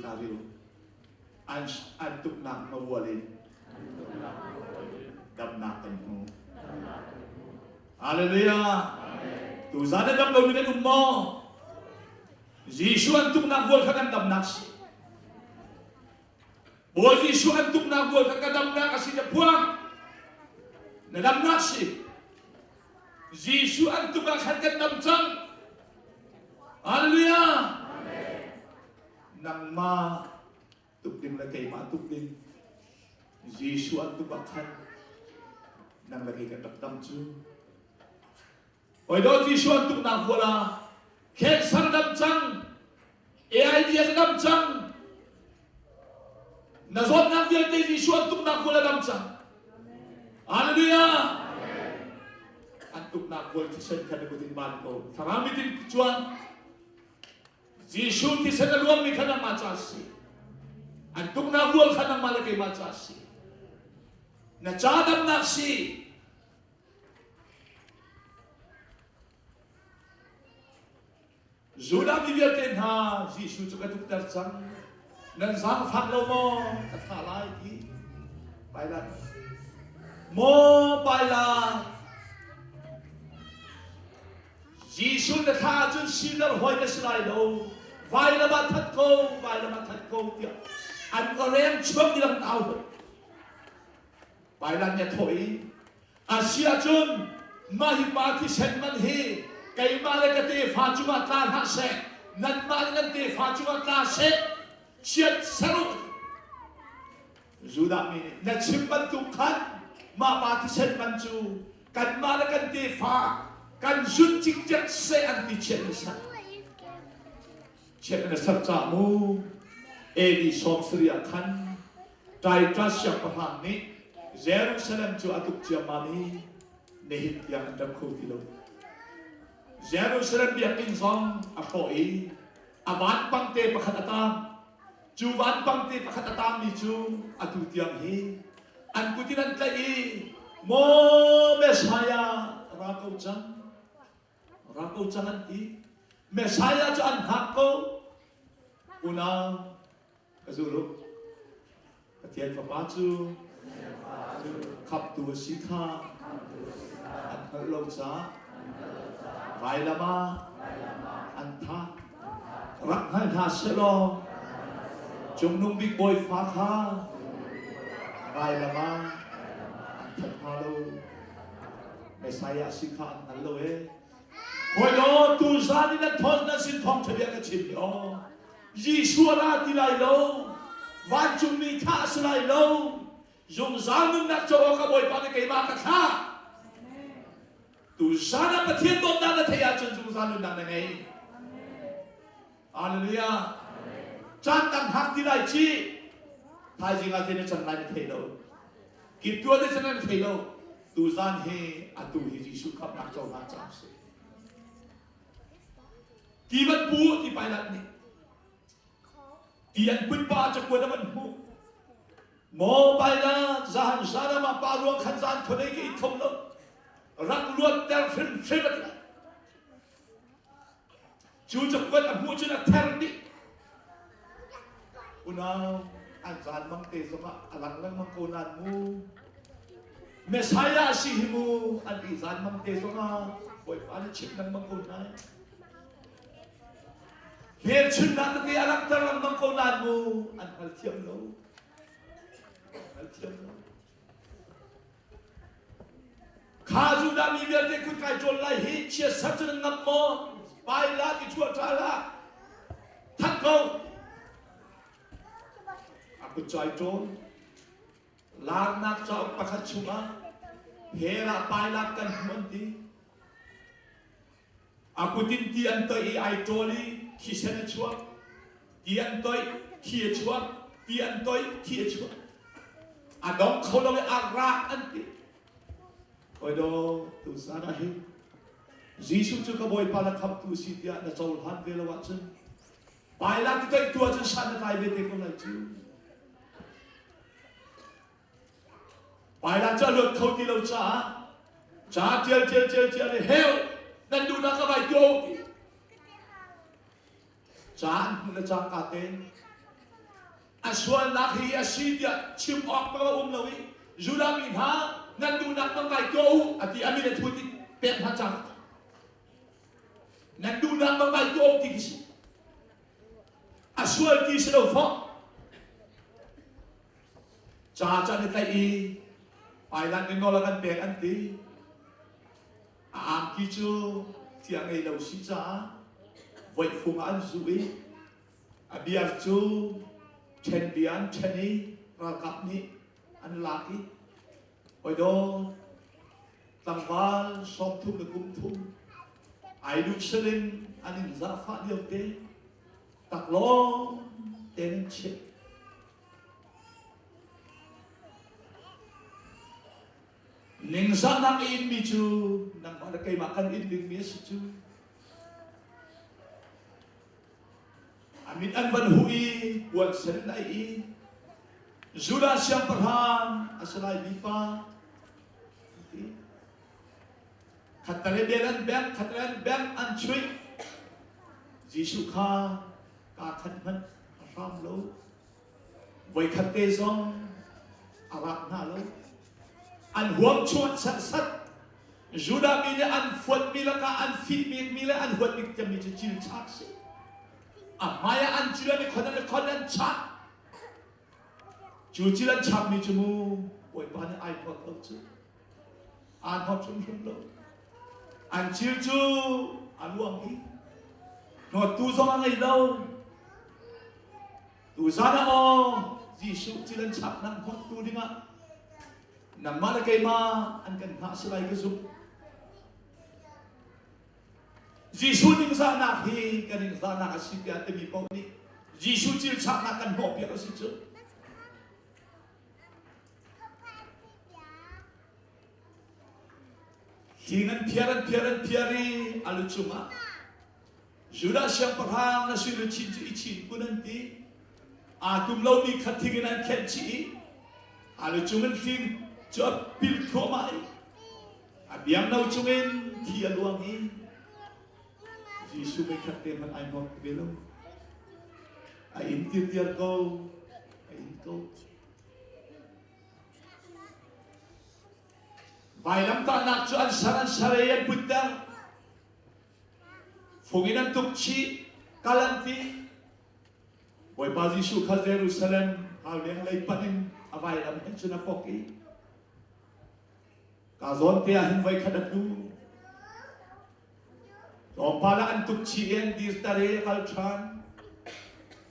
hna rih u. An, an tuknak hmavual in damnak kan hmu. Hallelujah. Tuzan na dam lomi nan um maw? Jesuh an tuknak vual kha kan damnak si. Bawi Jesuh an tuknak vual kha ka damnak a si na phuang. Na damnak si. Jesuh an tuk ah khan kan dam cang. Hallelujah. Nangmah tuk ding le keimah tuk ding Jesuh an tuk ah khan nang le kei kan rak dam cu. Oi do Jesuh an tuknak vual ah cancer dam cang, AIDS dam cang, Na zawtnak vialte Jesuh an tuknak vual a dam cang. Hallelujah! An tuknak vual thisen kha na kut in ban ko. Thlarau mitin chuan Jesuh thisen a luangmi kha nangmah ca si. An tuknak vual kha nangmah le keimah ca si. Na ca damnak si. Judah mi vialte hna Jesuh cu ka tukter cang. Nan zaangfak lo maw? Ka thah lai ti. Pailat. Maw Pailat. Jesuh na thlah ahcun Caesar hawi na si lai lo. Vailam ah that ko, vailam ah that ko tiah an awreng chuak ti lang au. Pailat nih a thawh i A si ahcun mah hi pa thisen man hi keimah le ka tefa cungah tla hlah seh, nanmah le nan tefa cungah tla seh, chiat ser u. Judah mi nih na chim bantuk khan mah pa thisen man cu kanmah le kan tefa kan zun cikcek seh an ti chiat na ser. Chiat na ser cah mu. AD 70 ah khan Titus siangpahrang nih Jerusalem cu a tuk ciammam i nihin tiang an dam kho ti lo. Jerusalem biakinn zong a hrawh i a vanpang te pakhat a tang. Cu vanpang te pakhat a tangmi cu atu tiang hi an kut in an tlaih i Maw Messiah ra ko cang ra ko cang an ti. Messiah cu an hngak ko. Unau Ka zul u. Pathian Fapa cu khamhtu a si kha an hngalh lo caah vailam ah an thah. Rak hngal hna sehlaw Cungnung Bik Bawifa kha vailam ah an that hnga lo. Messiah si kha an hngal lo ee. Hawi law tuzan in nan thawn nan sin thawngṭha bia ka chim hi aw. Jesuh a ra ti lai lo. Vancungmi thah a si lai lo. Zungzal nunnak co awk ah Bawipa nih keimah ka thlah. Tuzan ah Pathian dawtnak na theih ahcun zungzal nunnak na ngei. Hallelujah. Caan dang hak ti lai ci. Thaizing ah te na can lai na thei lo. Kiptual te can lai na thei lo. Tuzan hi atu hi Jesuh khamhnak cohlan caan si. Ti van pu ti Pilate nih ti an put pa cakuat a van hmuh. Maw Pilate zan zan ah pa ruang khan zan khonei ka it kho lo. Rak luatter hrimhrim a ti lai. Cu cakuat a hmuh cun a ther dih. Unau an zan mang te zongah a lang lengmang ko nain mu. Messiah a si hi mu an i zan mang te zongah Bawipa nih chimh lengmang ko hna. Hmelchunhnak tete a langhter lengmang ko nain mu an hngalthiam lo. An hngalthiam lo. Kha Judah mi vialte kut kai ṭawl lai hi chiatser cu nan ngamh maw? Pailat i ṭhuah ṭha hlah. That ko. A kut cu ai ṭawl. Laarnak cauk pakhat chungah hell ah Pailat kan hmuh an ti. A kut in ti an toih i ai ṭawl i thisen a chuak. Ti an toih, thi a chuak. Ti an toih, thi a chuak. A dong kho lo i a rak an ti. Hawi daw, tuzan ah hin Jesuh cu ka Bawipa na khamhtu si tiah na cohlan ve lo ahcun Pailat ti toihtu ahcun san na tlai ve te ko lai cu. Pailat cu a luat kho ti lo caah ca ṭial ṭial ṭial ṭial i heu nan duhnak ka vai tuah u ti. Ca an hmuh le cangka te. A sualnak hi a si tiah chim awk bak a um lo i Judah mi hna nan duhnak bang ngai tuah u a ti. A min a thut i pek hna cang. Nan duhnak bang ngai tuah u ti khi si. A sual ti si lo fawh. Ca cu an i tlaih i Pailat nih nawl a kan pek an ti. A angki cu thi a ngei lo si caah voihfung ah an zuh i a biar cu ṭhen bia an ṭhen i ralkap nih an lak i hawidaw tlangval 30 le kum thum ai duh salin an in zahfah lio te taklawng tein an chimh. Ningzahnak i inmi cu nangmah le keimah kan in dingmi a si cu. A mit an van huh i puan sen in ai i Judah siangpahrang a si lai mi pa ti. Khattale bel an bengh, khattale an bengh, an chuih. Jesuh kha kaa khat hmanh a hram lo. Voikhat te zong a rak hna lo. An huam chung an serhsat. Judah mi nih an fuatmi lakah an fihbikmi le an huat bik cemmi cu cilchak si. A hmai ah an cil an i khon an i khon an chak. Cu cil an chakmi cu mu Bawipa nih ai hnawt lo cu. Aa hnawt hrimhrim lo. An cil cu a luang i hnawttu zong a ngei lo. Tuzan ah maw Jesuh cil an chaknak hnawttu dingah nangmah le keimah an kan hngah si lai ka zumh. Jesuh ningzahnak hi kan ningzahnak a si tiah timi paoh nih Jesuh cil chaknak kan hnawhpiak a si cu. Thing an phiar an phiar an phiar i a lu cungah Judah siangpahrang na sui luchin cu i chin kun an ti. Aa tum lomi kha thing in an khenh chih i a lu cung in hling cu a pil thluahmah i a biangno cungin thi a luang i Jesuh meikhat te hmanh ai hnawt ve lo. A in tirtiar ko, a in ko. Vailamtahnak cu an ser an ser i an putter. Fung in an tuk chih, kal an ti. Bawipa Jesuh kha Jerusalem hauleng lei panh in a vailam he cun a pok i ka zawn te ah hin voikhat a tlu. Tlawmpal ah an tuk chih i an dirter i a kal ṭhan.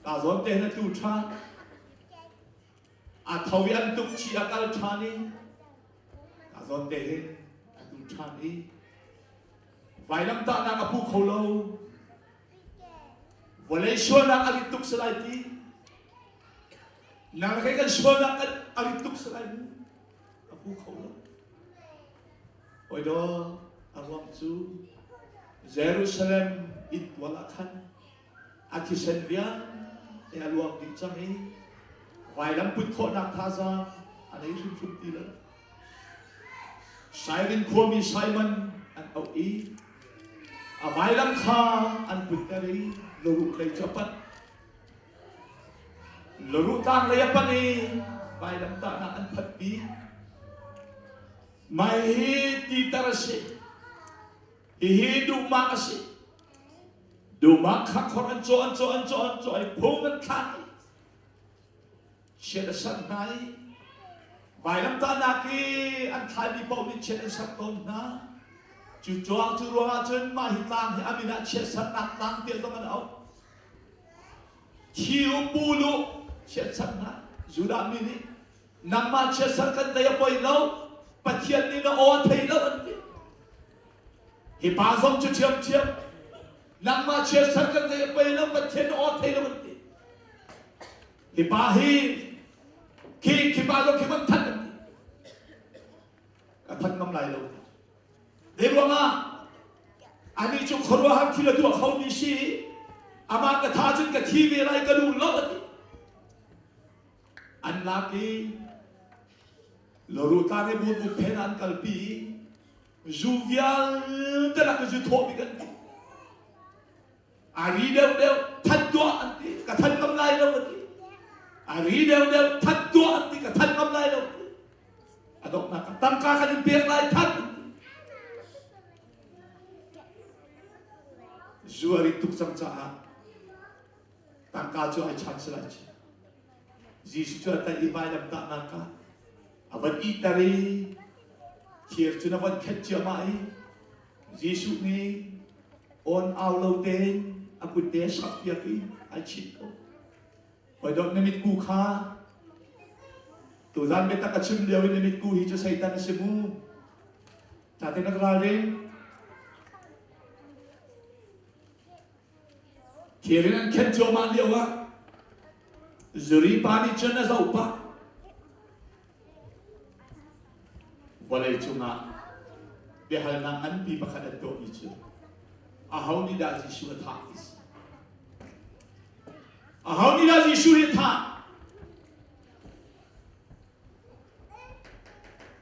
Ka zawn te hin a tlu ṭhan. A tho i an tuk chih a kal ṭhan i ka zawn te hin a tlu ṭhan i Vailamtahnak a pu kho lo. Vawlei sualnak a rit tuk salai ti. Nang le kan sualnak a rit tuk salai mu. A pu kho lo. Oi do a ruang cu Jerusalem inn tual ah khan a thisen vialte a luang dih cang i vailam put khawhnak thazaang a nei hrimhrim ti lo. Sairin khuami Simon an auh i a vailam kha an putter i lawruh lei cu a panh. Lawruh tlang lei a panh i vailam tahnak an phanhpi. Mai hi titer a si. Hihi duhmak a si. Duhmak kha khor an cawh an cawh an cawh an cawh i phung an thlak i chiat a sanh hna i vailamtahnak i an thlaimi paoh nih chiat an sanh tawn hna. Cu cuang cu ruangah cun mah hi tlang hi a min ah chiatsernak tlang tiah zong an auh. Thi u pu lu chiatserh hna. Judah mi nih nangmah chiatserh kan tei a poi lo Pathian nih na aw a thei lo an ti. Hi pa zong cu ṭhiamṭhiam nangmah chiatserh kan tei a poi lo Pathian na aw thei lo an ti. Hi pa hi khi khi pa zong khi man that an ti. Ka that ngam lai lo. Zei ruangah anih cu khuaruahhar thil a tuah khomi si amah ka tha cun ka thi ve lai ka duh lo a ti. An lak i Loru tlang i burbuk phen an kalpi i zu vialte lak i zu thawh bik an ti. A ri deuh deuh that tuah an ti. Ka that ngam lai lo a ti. A ri deuhdeuh that tuah an ti ka that ngam lai lo. A donghnak ah tangka kan in pek lai that. Zu a rit tuk cang caah tangka cu ai chan si lai ci. Jesuh cu a tlaih i vailamtahnak ah a van ihter i thir cun a van khenh ciahmah i Jesuh nih awn au lo tein a kut te a samhpiak i ai chit ko. Hawi na mitku kha tuzan biatak a chim lio i na mitku hi cu Satan a si mu. Tate na ka ralring. Thir in an khenh cuahmah lio ah zuri pa nih cun a zoh pah. Vawlei cungah biahalnak nganpi pakhat an tuahmi cu aho nih dah Jesuh a thah ti si. Aho nih dah Jesuh hi a thah?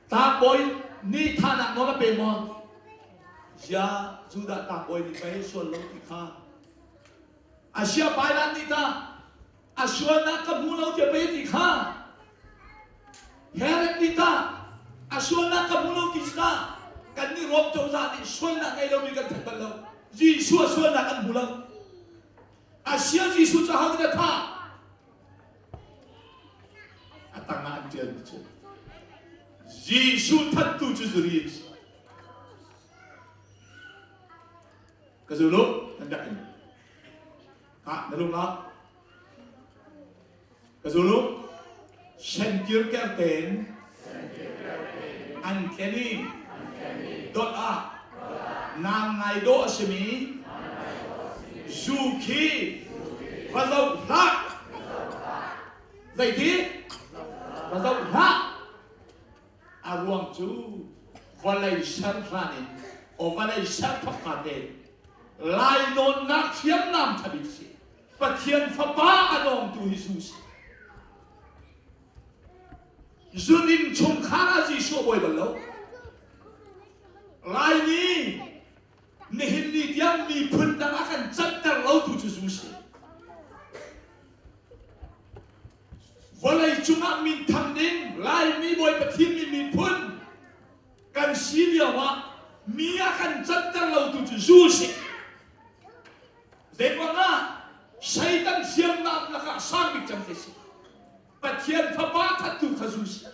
Tlangbawi nih thahnak nawl a pe maw? Ziah Judah tlangbawi nih pei sual lo ti kha. A sia Pailat nih tah a sualnak ka hmu lo tiah pei ti kha. Herod nih tah a sualnak ka hmu lo ti si tah. Kan nih Rom cozah nih sualnak ngei lomi kan that bal lo. Jesuh a sualnak an hmu lo. A sia Jesuh cu aho nih a thah? A tangah an ṭialmi cu Jesuh thattu cu zuri an si. Ka zul u, nan rak in. Ha, na lung ah. Ka zul u, Sentir kerten an tlen i dot ah nang ngai dawh a simi zu khi va zoh hlah. Zeiti? Va zoh hlah. A ruang cu vawlei ser hlan in o vawlei ser thawkka tein lainawnnak hriamnam ṭha bik si. Pathian Fapa a dawngtu hi zu si. Zun chungkhar ah Jesuh a bawi bal lo. Laimi nihin ni tiang miphun dang a kan canter lo tu cu zu si. Vawlei cungah minthang ding Laimi Bawipa thimmi miphun kan si lio ah mi a kan canter lo tu cu zu si. Zeiruangah Satan hriamnam lakah sang bik cang te si. Pathian Fapa thattu kha zu si.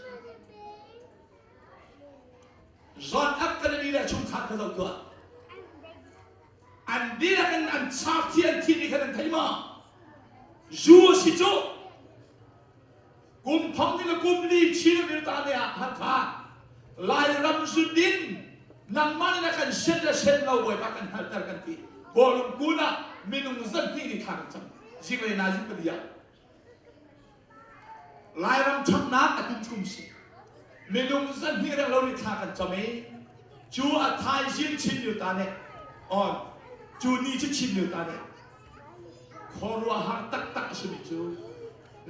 John F. Kennedy le chungkhar kha zoh tuah. An dihlak in an chak thi an thi ni khan an thei ma? Zu a si cu. Kum thong ni le kum li chin a ta ne ah Hakha Lairam zudin nangmah nih na kan set le set lo Bawipa kan hngalhter kan ti. Bawlung kun ah minung zan hnih ni thla kan cam. Zinglei na zing pali ah. Lairam ṭhatnak a tum si. Minung zan hnih reng lo ni thla kan cam i cu a thaizing chin myo ta nih on cu ni cu chin myo ta nih khuaruahhar taktak a simi cu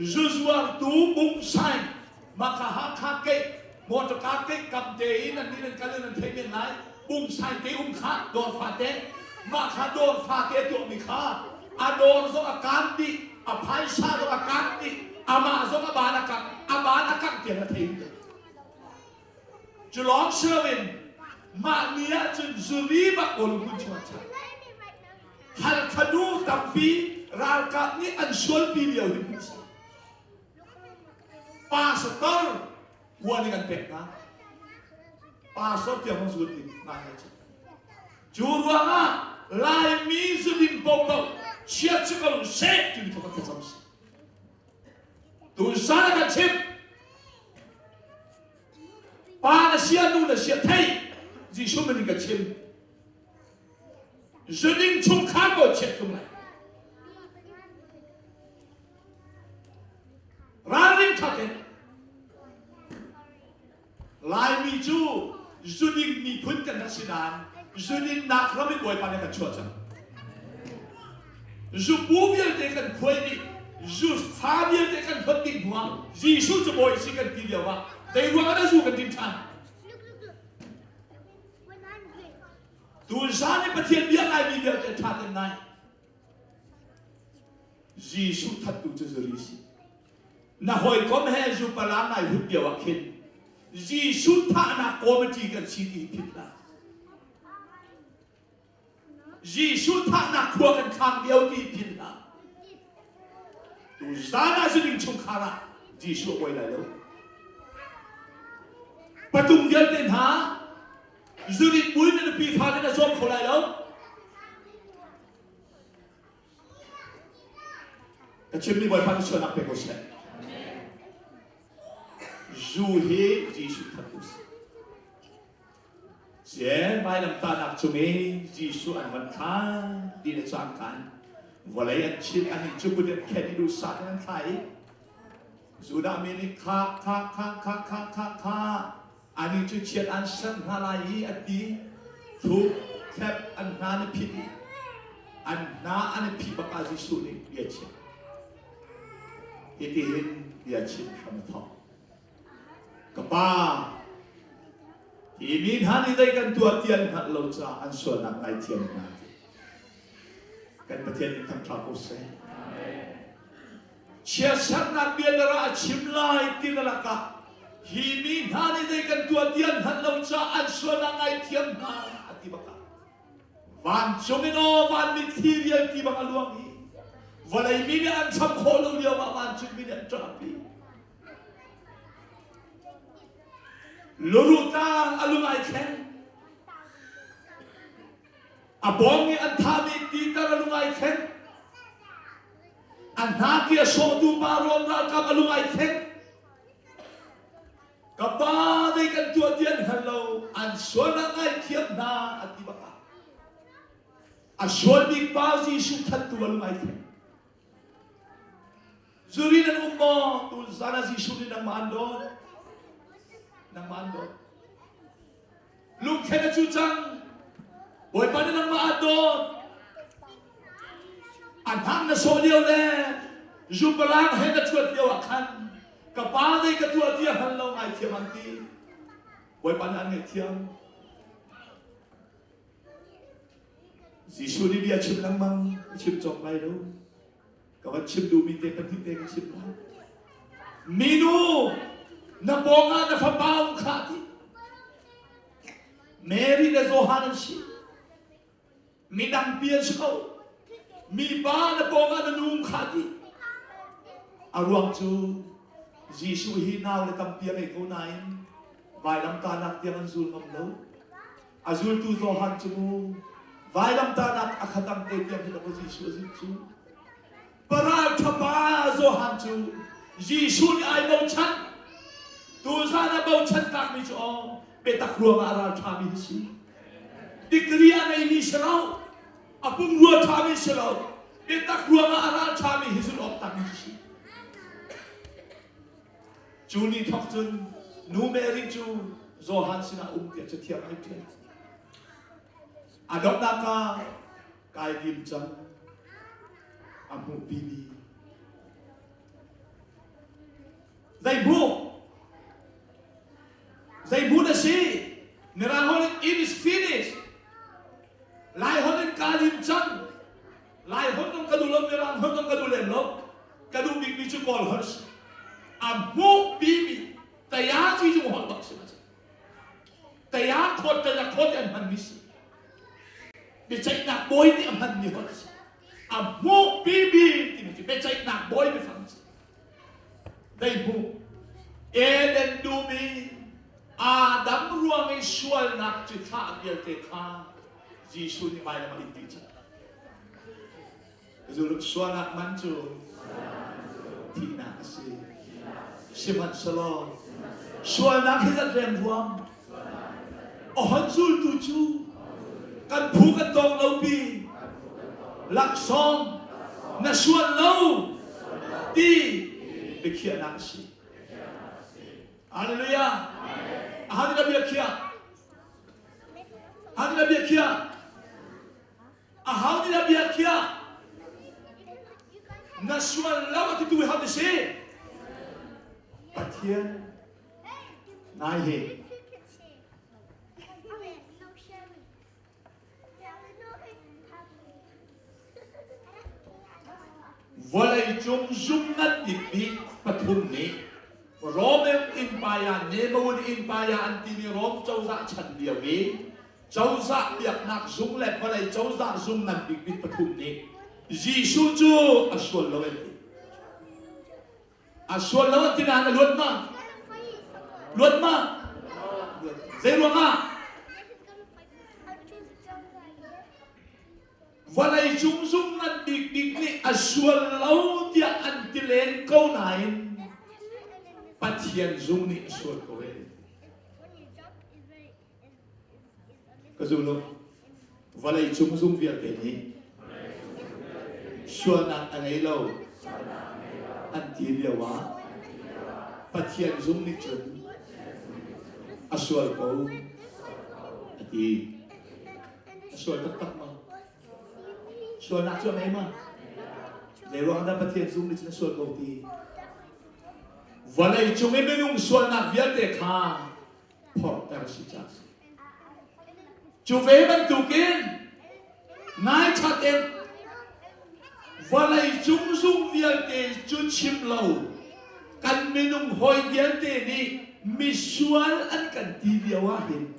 zuzuartu bungsain maka Hakha keih motorka keih kam te in an nih nan kal in nan thei men lai bungsain te um kha dawr fate mah kha dawr fate a tuahmi kha a dawr zong a kaan dih a phaisa zong a kaan dih amah zong a ban a kangh a ban a kangh tiang a thei cu lawng si loin mah ni ah cun zuri bak kawl hmun chung chan Halkha nu tampi ralkap nih an sualpi lio hi hmuh si. Pastor warning an pek hna. Pastor tiang hong zul ding ngai ngai cu. Cu ruangah Laimi zudin paohpaoh chiat si ko seh timi thawk kan thlacam si. Tuzan a kan chimh. Pa na sia nu na sia thei Jesuh min in ka chim. Zuding chungkhar ko chiat tung lai. Ralring ṭha tein Laimi cu zuding miphun kan rak si nain zudin nak ram in Bawipa nih a kan chuah cang. Zupu vialte kan khuai dih, zu fa vialte kan hlot dih hnuah Jesuh cu Bawi si kan ti lio ah zei ruang ah dah zu kan din ṭhan? Tuzan i Pathian bia ngaimi vialte ṭha ten ngai. Jesuh thattu cu zuri si. Na hawikom he zupala nai hut lio ah khin Jesuh thahnak committee kan si ti philh hlah. Jesuh thahnak khua kan khang lio ti philh hlah. Tu zan ah zuding chungkhar ah Jesuh a buai lai lo. Patung vialte hna zudin buin na nupi fale na zuam kho lai lo. Ka chimmi Bawipa nih sualnak pe ko seh. Zu hi Jesuh that u sih. Sie vailamtahnak cung i Jesuh an van thlai ti le cangka vawlei an chim anih cu kut an khen i duhsah in an thlai i Judah mi nih kha kha kha kha kha kha kha anih cu chiat an serh hna lai i a ti thuk thlep an hna an i phit i an hna an i phih bak ah Jesuh nih bia chim hitihin bia chim hram a thawk ka pa hi mi hna nih zei kan tuah ti an hngalh lo caah an sualnak ngaithiam hna ti kan Pathian nih thangṭha ko seh Chiatserhnak bia na ra a chim lai ti na lakah hi mi hna nih zei kan tuah ti an hngalh lo caah an sual ah ngaithiam hna a ti bak ah vancung in aw van mitthli vialti bang a luang i vawlei mi nih an cham khawh lo lio ah vancung mi nih an ṭahpi. Luruh tlang a lung ai thleng. A bawng i an thahmi Peter a lung ai thleng. A hnaki a sawhtu pa Rom ralkap a lung ai thleng. Ka pa zei kan tuah ti an hngal lo, an sualnak ngaithiam hna a ti bak ah. A sual bik pa Jesuh thattu a lung ai thleng. Zuri nan um maw? Tu zan ah Jesuh nih nangmah an dawt. Nangmah an dawt. Lungthlen a cu cang. Bawipa nih nangmah an dawt. A hnang na sawh lio le zupalang he na ṭhuat lio ah khan ka pa zei ka tuah ti a hngal lo ngaithiam an ti. Bawipa nih an ngaihthiam. Jesuh nih bia chim lengmang a chim cawk lai lo. Ka van chim duhmi te pahnih te ka chim lai. Minu, na pawngah na fapa um khah ti. Mary le Johan an si. Midang pi an si ko. Mipa na pawngah na nu um khah ti. A ruang cu Jesuh hi nau le tampi a ngei ko nain vailamtahnak tiang an zul ngam lo. A zultu Johan cu mu vailamtahnak a khatang te tiang hin a Jesuh a zulh cu. Paral ṭhapa Johan cu Jesuh nih ai bochan. Tuzan a bochan tlakmi cu aw biatak ruangah a ral ṭhami hi si. Degree a ngeimi si lo. A pumrua ṭhami si lo. Biatak ruangah a ral ṭhami hi zulh awk takmi si. Cu ni thawk cun nu Mary cu Johan sinah um tiah cathiang ai ṭial. A donghnak ah kai lim cang. A hmuhpimi. Zei hmuh? Zei hmuh na si? Mirang holh in it is finished. Lai holh in kaa lim cang. Lai holh zong ka duh lo, Mirang holh zong ka duh lem lo. Ka duh bikmi cu Kawl holh si. A hmuh bimi taya ci zung holh bak si ma si. Taya khawt taya khawt an hmanmi si. Biaceihnak bawi nih a hmanmi holh si. A hmuh bimi timi cu biaceihnak bawi biafang si. Zei hmuh? Eden dum i Adam ruang i sualnak cu thlah vialte kha Jesuh nih vailam ah in ti cang. Zuluk sualnak man cu thihnak a si. Sihmanhsehlaw sualnak hi zat riangruang a hon zultu cu kan phu kan tawk lo pi laksawng na sual lo ti biakhiahnak a si. Hallelujah. Ahan na biakhiah. Ahan na biakhiah. Aho nih dah bia khiah? Na sual lo a titu hi ho na si? Pathian nai he. Vawleicung zung ngan bikbik pathum nih Roman Empire, Nemoun Empire an timi Rom cozah chan lio i cozah biaknak zung le vawlei cozah zung ngan bikbik pathum nih Jesuh cu a sual lo an ti. A sual lo an ti nain a luat ma? Luat ma? Zei ruangah? Vawleicung zung ngan bikbik nih a sual lo tiah an ti len ko nain Pathian zung nih a sual ko e. Ka zum lo. Vawleicung zung vialte nih sualnak a ngei lo an ti lio ah Pathian zung nih cun a sual ko a ti. A sual taktak ma? Sualnak cu a ngei ma? Zei ruang dah Pathian zung nih cun a sual ko ti? Vawlei cung i minung sualnak vialte kha phorhter si ca si. Cu ve bantukin ngaichat in vawlei cung zung vialte cu chim lo kan minung hawi vialte nih misual an kan ti lio ah hin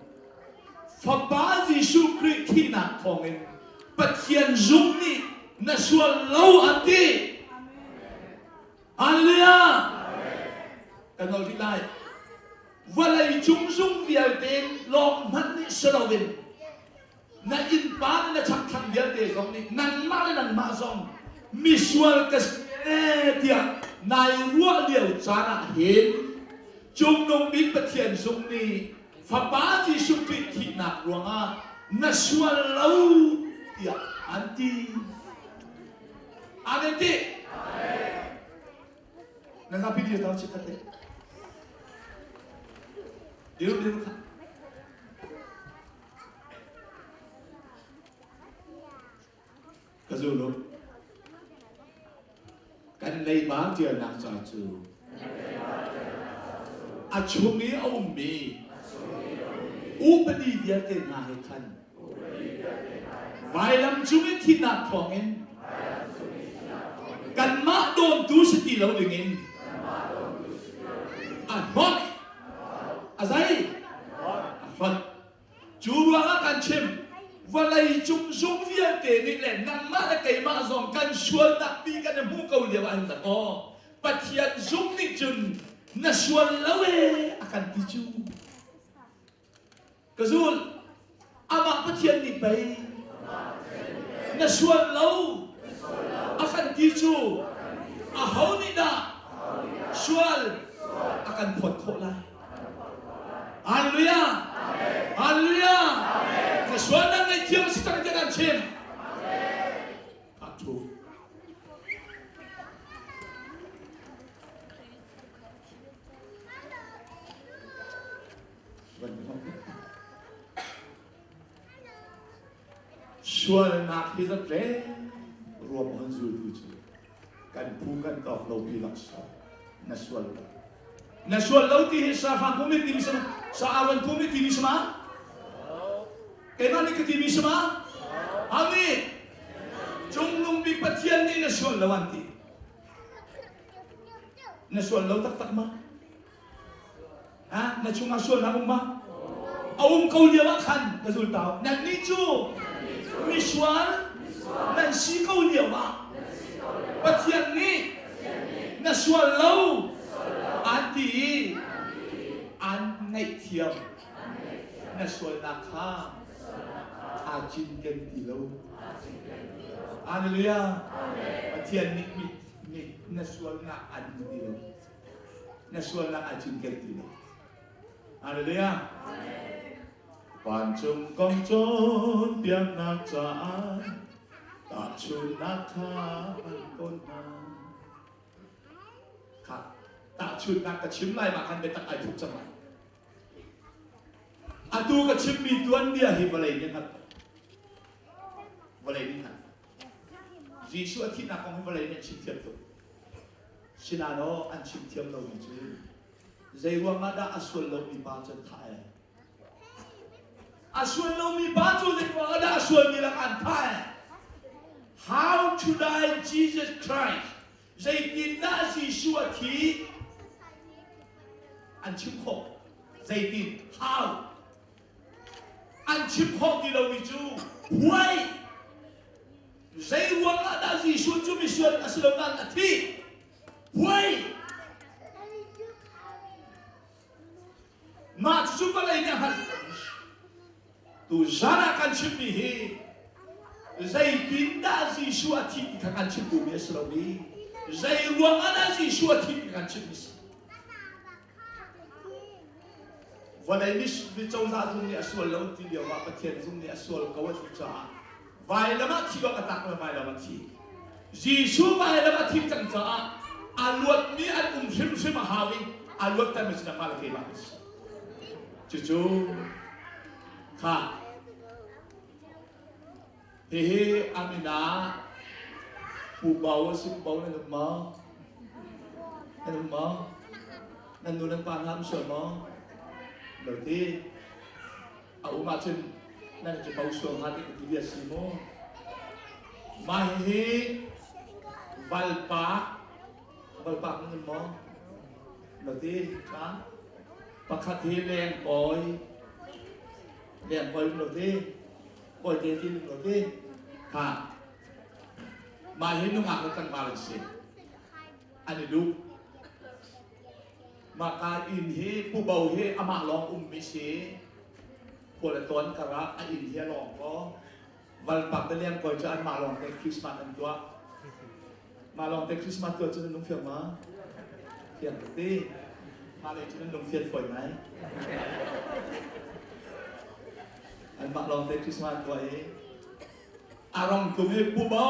Fapa Jesuh Khrih thihnak thawngin Pathian zung nih na sual lo an ti. Hallelujah! Kan ol rih lai. Vawlei cung zung vialte lawng hmanh nih si loin na innpa le na chakthlang vialte zong nih nangmah le nangmah zong misual ka si ee tiah nai ruah lio caan ah hin Cungnung bik Pathian zung nih Fapa Jesuh Khrih thihnak ruangah na sual lo tiah an ti. Amen ti. Na zapi dir tau chit te. Dir dir kha. Ka zul u. Kan leiba ṭialnak ca cu a chung i a ummi upadi vialte hna he khan vailam cung i thihnak thawngin kanmah dawntu si ti lo dingin a hlawt a zei a hlawt Cu ruangah kan chim, vawlei cung zung vialte nih le nangmah le keimah zong kan sualnak mi kan i hmuh ko lio ah hin aw Pathian zung nih cun na sual lo ee a kan ti cu. Ka zul, amah Pathian nih pei na sual lo a kan ti cu aho nih dah sual a kan phawt khawh lai? Hallelujah! Hallelujah! Ka sualnak ngaihthiam a si cang tiah kan chim. A thu. Sualnak hi zat le ruam hon zultu cu kan phu kan tawk lo pi laksawng na sual lo na sual lo ti hi sahrang pum nih timi sama sa awan pum nih timi sama keimah nih ka timi sama ami cungnung bik Pathian nih na sual lo an ti na sual lo taktak ma Ha? Na chungah sualnak um ma? A um ko lio ah khan ka zul tau. Nannih cu misual nan si ko lio ah Pathian nih na sual lo an ti i an ngaihthiam. Na sualnak kha aa cinken ti lo. Hallelujah. Pathian nih na sualnak an ti lo. Na sualnak ai cinken ti lo. Hallelujah. Vancung kong cawnpiaknak caah tahchunhnak kha an tawn hna. Kha tahchunhnak ka chim lai ma khan biatak ai thup cang lai. Atu ka chimmi tuanbia hi vawlei nih hngalh. Vawlei nih hngalh. Jesuh a thihnak kong hi vawlei nih an chim thiam tuk. Sinain aw an chim thiam lomi cu zei ruangah dah a sual lomi pa cu an thah ee? A sual lomi pa cu zei ruangah dah a sualmi lakah an thah ee? How to die Jesus Christ? Zeitindah Jesuh a thi? An chim khawh. Zeitin? How? An chim khawh ti lomi cu why? Zei ruang ah dah Jesuh cu misual a si lo nain a thih? Why? Mah cucu vawlei nih a hngalh. Tu zan ah kan chimmi hi zeitindah Jesuh a thih ti kha kan chim duhmi a si lo i zei ruang ah dah Jesuh a thih ti kan chimmi a si. Vawlei mi cozah zung nih a sual lo ti lio ah Pathian zung nih a sual ko a ti caah vailam ah thi awk a tlak lo vailam ah thi. Jesuh vailam a thih cang caah a luatmi an um hrimhrim a hau i a luattermi cu nangmah le keimah kan si. Cucu kha hihi amina Pu Bo a si Pu Bo nan um maw? Nan um maw? Nan nu nan pa hna um sual maw? Lo ti. A um ahcun nan cu bo sual hnga ti ka ti bia si mu. Mah hihi valpak valpak nan um maw? Lo ti. Tha. Pakhat hi lengkawi lengkawi um lo ti. Kawite ti um lo ti. Kha. Mah hi nungak le tlangval an si. An i duh. Mah ka inn hi Pu Bo hi amah lawng ummi si. Khual a tawn karah a inn hi a lawng ko. Valpak le Liangkawi cu anmah lawng te Christmas an tuah. Mah lawng te Christmas tuah cu nan lung fiang ma? Fiang tuk ti. Mah lei cu nan lung fian fawi ngai. Anmah lawng te Christmas an tuah i a rong tum i Pu Bo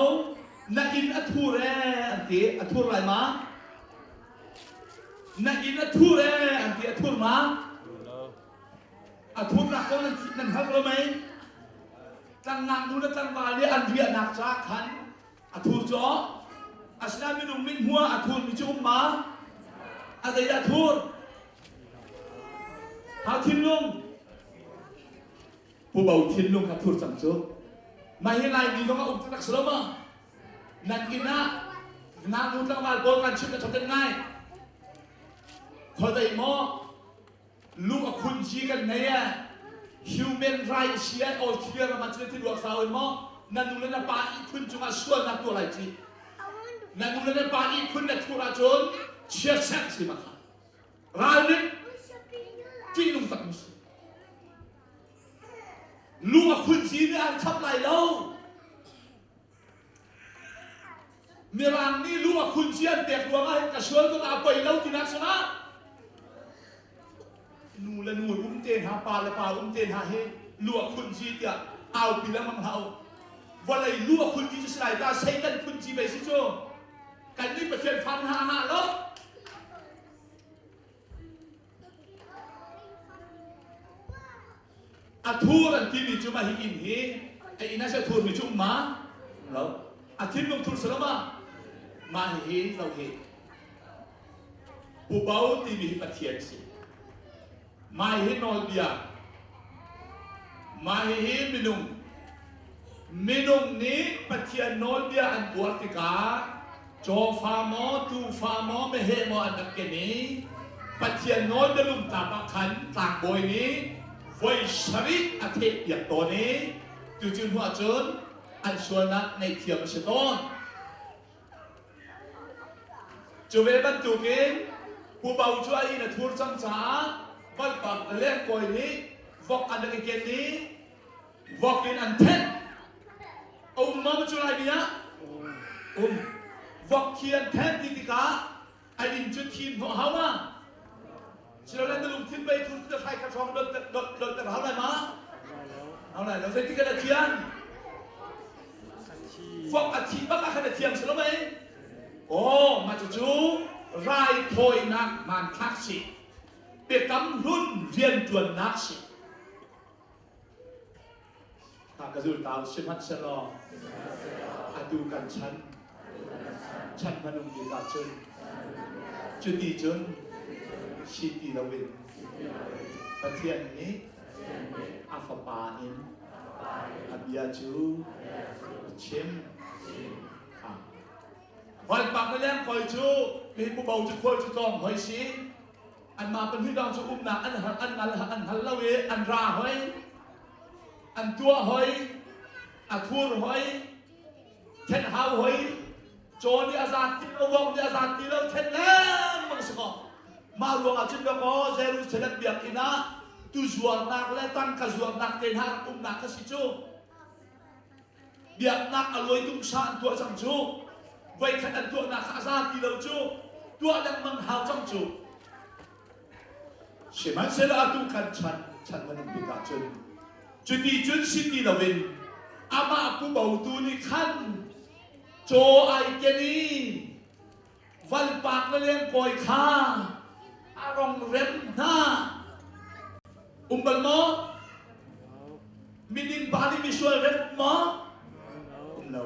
na inn a thur ee an ti. A thur lai ma? Na inn a thur ee an ti. A thur ma? A thurnak kong nan nan hngalh lo mei? Tlangngak nu le tlangval nih an riahnak ca khan a thur cu asinain minung min hmuh ah a thurmi cu um ma? A zeidah thur? Ha thinlung Pu Bo thinlung kha thur cang cu. Mah hi Laimi zong a um taktak si lo ma? Nan inn ah ngaknu tlangval pawl kan chimh na ṭhaten ngai. Khuadei maw lu a khun ci kan nei e human right si ai Australia ram ah cun ti ruak sau in maw na nu le na pa ihkhun cungah sualnak tuah lai ci na nu le na pa ihkhun na thur ahcun chiatserh si ma kha ralring ṭihnung tak mi si lu a khun ci nih an khap lai lo Mirang nih lu a khun ci an pek ruangah hin ka sual tuk a poi lo tinak sangah nu le nu um te hna pa le pa um te hna hi lu a khun ci tiah aupi lengmang hlah u vawlei lu a khun ci cu si lai ta Satan khun ci bei si cu kan nih Pathian fa hna a ngah lo A thur an timi cu mah hi inn hi a inn ah seh thurmi cu um ma? Lo. A thinlung thur si lo ma? Mah hihi lo hi. Pu Bo timi hi Pathian si. Mah hi nawlbia. Mah hihi minung. Minung nih Pathian nawlbia an buar tikah cawfa maw, tuufa maw, meheh maw an rak ken i Pathian nawlbia lungtlap ah khan tlangbawi nih voi sarih a thehpiak tawn i tucu hnu ah cun an sualnak ngaihthiam a si tawn. Cu ve bantukin Pu Bo cu a inn a thur cang caah valpak le lengkawi nih vok an rak i ken i Vok in an thenh. A um maw cu Laimi ah? Um. Vok thi an thenh ti tikah a inn cu thim hnawh hau ma? Silole na lungthin bei thur ti hrai kha hrawng dot ter hau lai ma? Hau lai lo. Zeitik ah dah thian? Vok a thi bak ah khan a thiang si lo mei? Aw, mah cucu raithawinak hmanthlak si. Biakam hlun rianṭuannak si. Ka zultau sihmanhsehlaw atu kan chan chan hmanung bik ahcun cuti cun si ti loin Pathian nih a Fapa in a bia cu a chim. Valpak le lengkawi cu mi pu bo cu khual cu tlawng hoi si. Anmah pahnih lawng cu umnak an har an ngal an hngal lo i an ra hoi. An tuah hoi. A thur hoi. Then hau hoi. Caw nih a zaat ti lo, vok nih a zaat ti lo, then lengmang si kaw. Mah ruangah cun dawkaw Jerusalem biakinn ah tuzuarnak le tangka zuarnak te hna rak umnak kha si cu. Biaknak a luai tumsa an tuah cang cu. Voikhat an tuahnak kha a za ti lo cu. Tuah lengmang hau cang cu. Sihmanhsehlaw atu kan chan chan hmanung bik ahcun cuti cun si ti loin amah pu botu nih khan caw ai ken i valpak le lengkawi kha a rong rem hna. Um bal maw? Miding pa nih misual rem maw? Um lo.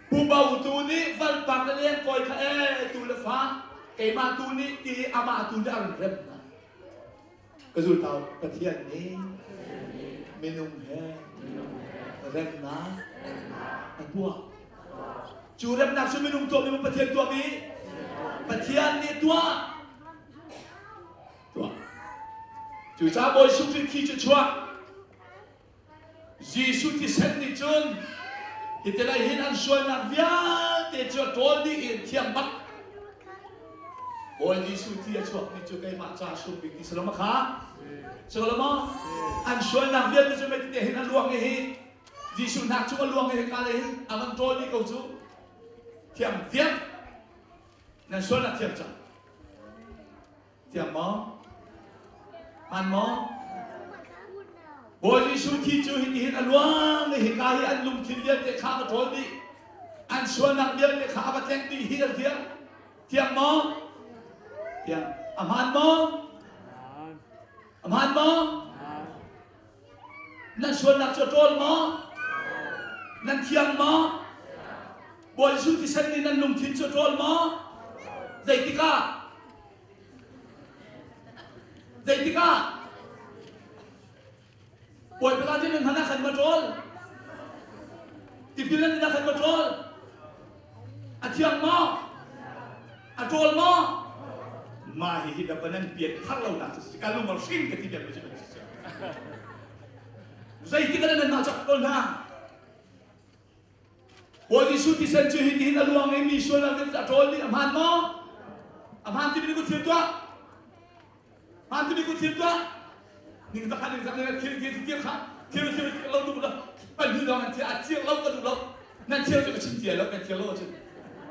Pu Bo tu nih valpak le lengkawi kha ee tu le fa keimah tu nih ti amah tu nih a run rem hna. Ka zultau Pathian nih minung he remnak a tuah. Cu remnak cu minung tuahmi maw Pathian tuahmi? Pathian nih tuah. Tuah. Cucaah Bawi Jesuh Khrih thi cu chuak. Jesuh thisen nih cun hi te lai hin an sualnak vialte cu a ṭawl dih i an thiang bak. Bawi Jesuh thi a chuakmi cu keimah ca sung bik ti si lo ma kha? Si lo maw? An sualnak vialte cu mei te hin a luang i hi Jesuh hnak cu a luang i hika lei hin a van ṭawl dih ko cu. Thiang thiang. Nan sualnak thiang cang. Thiang maw? Hmaan maw? Bawi Jesuh thi cu hitihin a luang i hika hi an lungthin vialte kha a va ṭawl dih. An sualnak vialte kha a va tlengh dih hi an thiang. Thiang maw? Thiang. A hmaan maw? A hmaan maw? Nan sualnak cu a ṭawl maw? Nan thiang maw? Bawi Jesuh thisen nih nan lungthin cu a ṭawl maw? Zeitikah? Zeitikah? Bawipa cu nan hman ah khan ma ṭawl? Tipil nan in ah khan ma ṭawl? A thiang maw? A ṭawl maw? Mah hihi dah nan pian thar lo nak cu ka lung hring ka ti bia cu si. Zeitik ah nan mah cak ko hna? Bawi Jesuh thisen cu hitihin a luang i mi sualnak in a ṭawl dih a hmaan maw? A hmaan timi ku thil tuah. Hmaan timi ku thil tuah. Ning zak ning zak ning thil thil thil kha thil thil thil lo duh lo. Pahnih lawng nan thil a thiang lo ka duh lo. Nan thiang cu ka chim tia lo nan thiang lo ahcun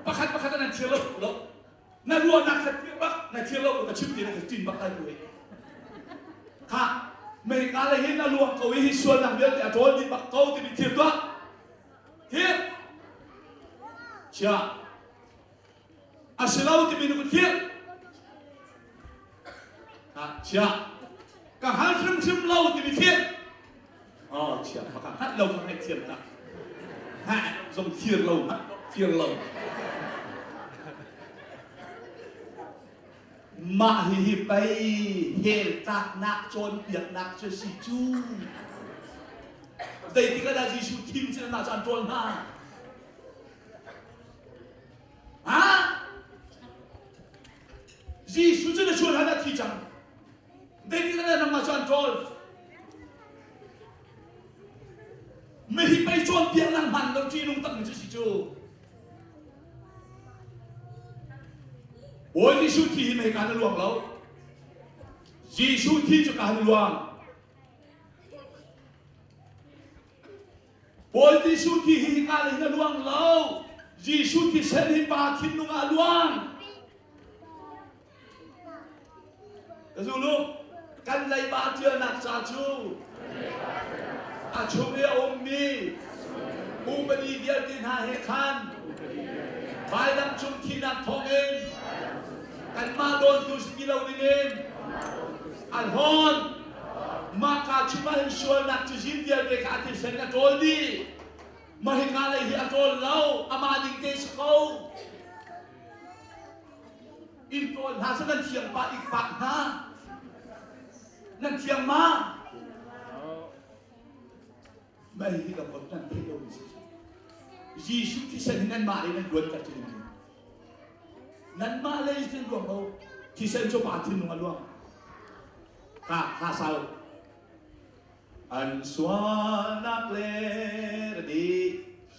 pakhat pakhat nan thiang lo duh lo. Na ruahnak kha thiang bak na thiang lo ka chim ti na ka cin bak lai tu Kha mei ka le hin a luang ko i hi sualnak vialte a ṭawl dih bak ko timi thil tuah. Thil chia a si lo timi na ku thil chia ka hngal hrimhrim lo timi thil oh chia ka hngalh lo ka ngaihthiam ta ha zong thir lo thir lo Mah hihi pei hell tlaknak cawnpiaknak cu si cu. Zeitik ah dah Jesuh thim cu nan caan ṭawl hna? Ha? Jesuh cu na sual han a thi cang. Zeitik ah dah nangmah cu an ṭawl? Mihi pei cawnpiaknak hman lo ṭihnung tak mi cu si cu. Bawi Jesuh thi hi mei kaan a luang lo. Jesuh thi cu kaan luang. Bawi Jesuh thi hi hika lei hin a luang lo. Jesuh thisen hi pa thinlung ah a luang. Ka zulu, kan leiba ṭialnak ca cu a chung i a ummi upadi vialte hna he khan vailam cung thihnak thawngin kanmah dawntu si ti lo dingin a hlawn. Mahka chungah hin sualnak cazin vialte kha a thisen a ṭawl dih. Mah hika lei hi a ṭawl lo, amah ning te si ko. Inn tawl hna cu nan thiang pah ik pak hna. Nan thiang ma? Mei hi ka pot nan theih lomi si. Jesuh thisen hi nanmah lei nan luanter cu ding nanmah lei sin luang lo thisen cu pa thinlung a luang ha ha sau an sualnak le di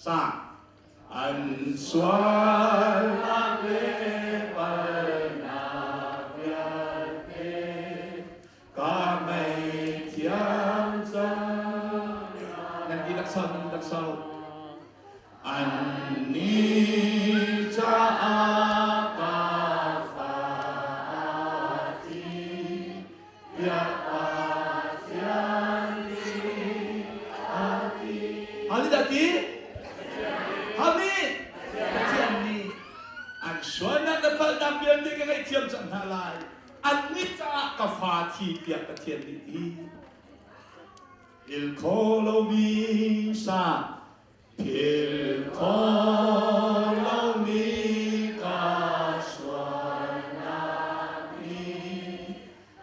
sa an sualnak le palnak vialte ka ngaihthiam cang nan dihlak sau nan dihlak sau annih caah ka fa thi tiah Pathian nih a ti. Hali dah ti? Hami Pathian nih an sualnak le palhnak vialte ka ngaihthiam cang hna lai. Annih caah ka fa thi tiah Pathian nih ti. Phil kho lomi sa phil kho lomi ka sualnak nih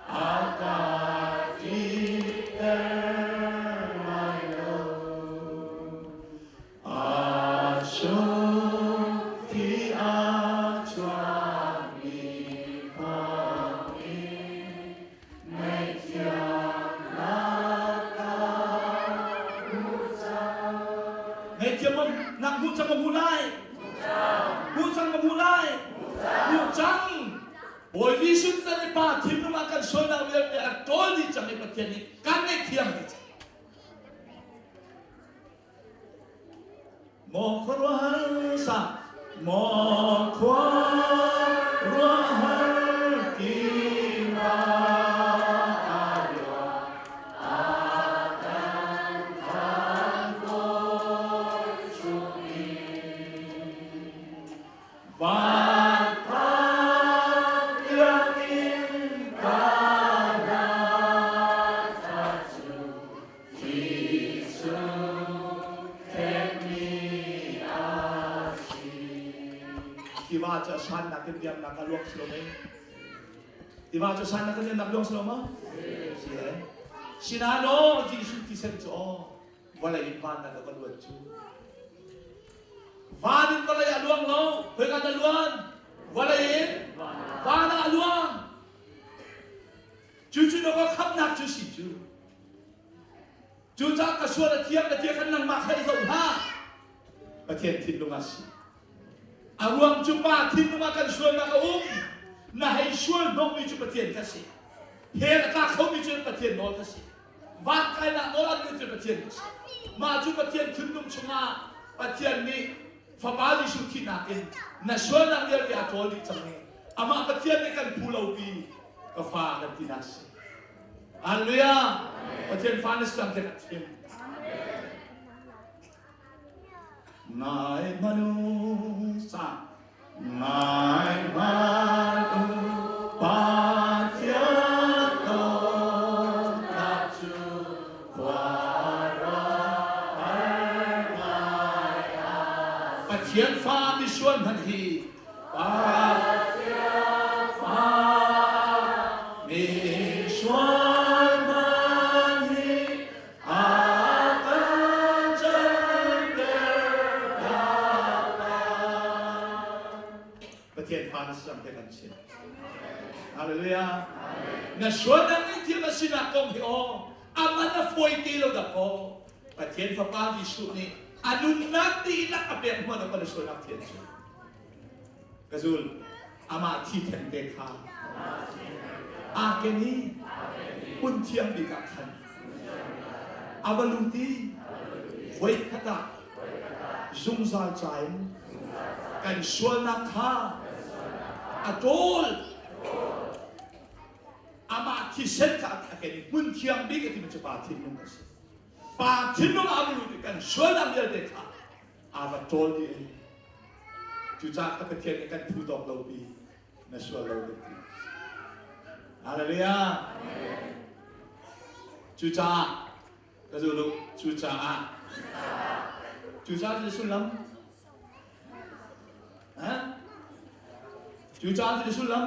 a ka ṭitter lai lo. A sung thi a chuakmi thawngin ngaihthiamnak ka hmu cang. Ngaihthiam nak hmu cang ka hmu lai. Hmu cang ka hmu lai. Hmu cang. Bawi Jesuh can i Pa thinlung ah kan sualnak vialte a ṭawl dih cang i Pathian nih kan ngaihthiam dih cang. Maw khuaruahhar sa maw khuaruahhar tiva Van phak tiangin ka hla cu Tiva cu a sannak in riamnak a luang si lo mei? Tiva cu sannak in riamnak luang si lo maw? Si eh. Sinain aw Jesuh thisen cu aw vawlei in van ah ka luan cu. Van in vawlei a luang lo, khoika dah luan? Vawlei in van ah a luang. Cucu na ka khamhnak cu si cu. Cucaah ka sual a thiang ka tia khan nangmah kha i zoh hlah. Pathian thinlung ah si. A ruang cu pa thinlung ah kan sualnak a um. Na hei sual hnawhmi cu Pathian kha si. Hell a tla khomi cu Pathian nawl kha si. Van kainak nawl an cu Pathian kha si. Mah cu Pathian thinlung chungah Pathian nih Fapa Jesuh thihnak in na sualnak vialte a ṭawl dih cang i amah Pathian nih kan phu lo pi ka fa kan tinak si. Hallelujah! Pathian fa na si cang tiah kan chim. Ngai hmanu sa ngai hmanu Pathian dawtnak cu Pathian fa misual hmanh hi Pathian fa misual hmanh hi a kan canter Pathian fa na si cang te kan chim. Hallelujah. Na sualnak nih thiam a sinak kong hi aw aman a fawi te lo dah kaw Pathian Fapa Jesuh nih a nunnak dihlak a pek hmuan a kan sualnak thian cu. Ka zul amah thi theng te kha aa ken i hmun thiang bik ah khan a va lut i voi khat ah zungzal ca in kan sualnak kha a ṭawl. Amah thisen kha a ken i hmun thiang bik a timi cu Pa thinlung a si. Pa thinlung ah a va lut i kan sualnak vialte kha aa va ṭawl dih i cucaah ka Pathian nih kan phu tawk lo pi na sual lo kan ti. Hallelujah. Cucaah ka zul u cucaah cucaah cu sullam ha cucaah cu sullam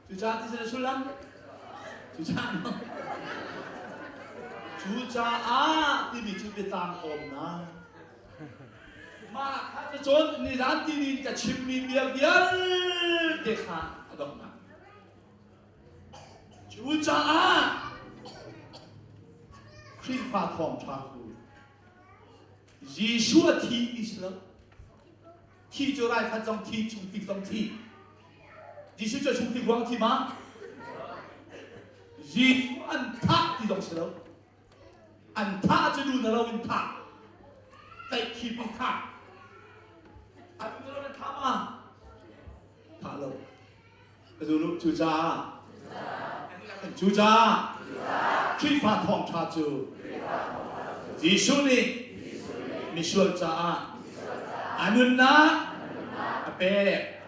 cucaah ti sullam cucaah no cucaah timi cu biatlang awmnak. Mah kha cun nizan tinin ka chimmi bia vialte kha a donghnak. Cucaah Khrihfa thawngṭha cu Jesuh a thi ti si lo. Thi cu raifanh zong thi, chungtlik zong thi. Jesuh cu chungtlik ruang thi ma? Jesuh an thah ti zong si lo. An thah cu nu na lo in thah. Tlaihkhip in thah. A nu na lo in thah ma? Thah lo. Ka cucaah cucaah Khrihfa thawngṭha cu Jesuh nih misual caah a nunnak a pek.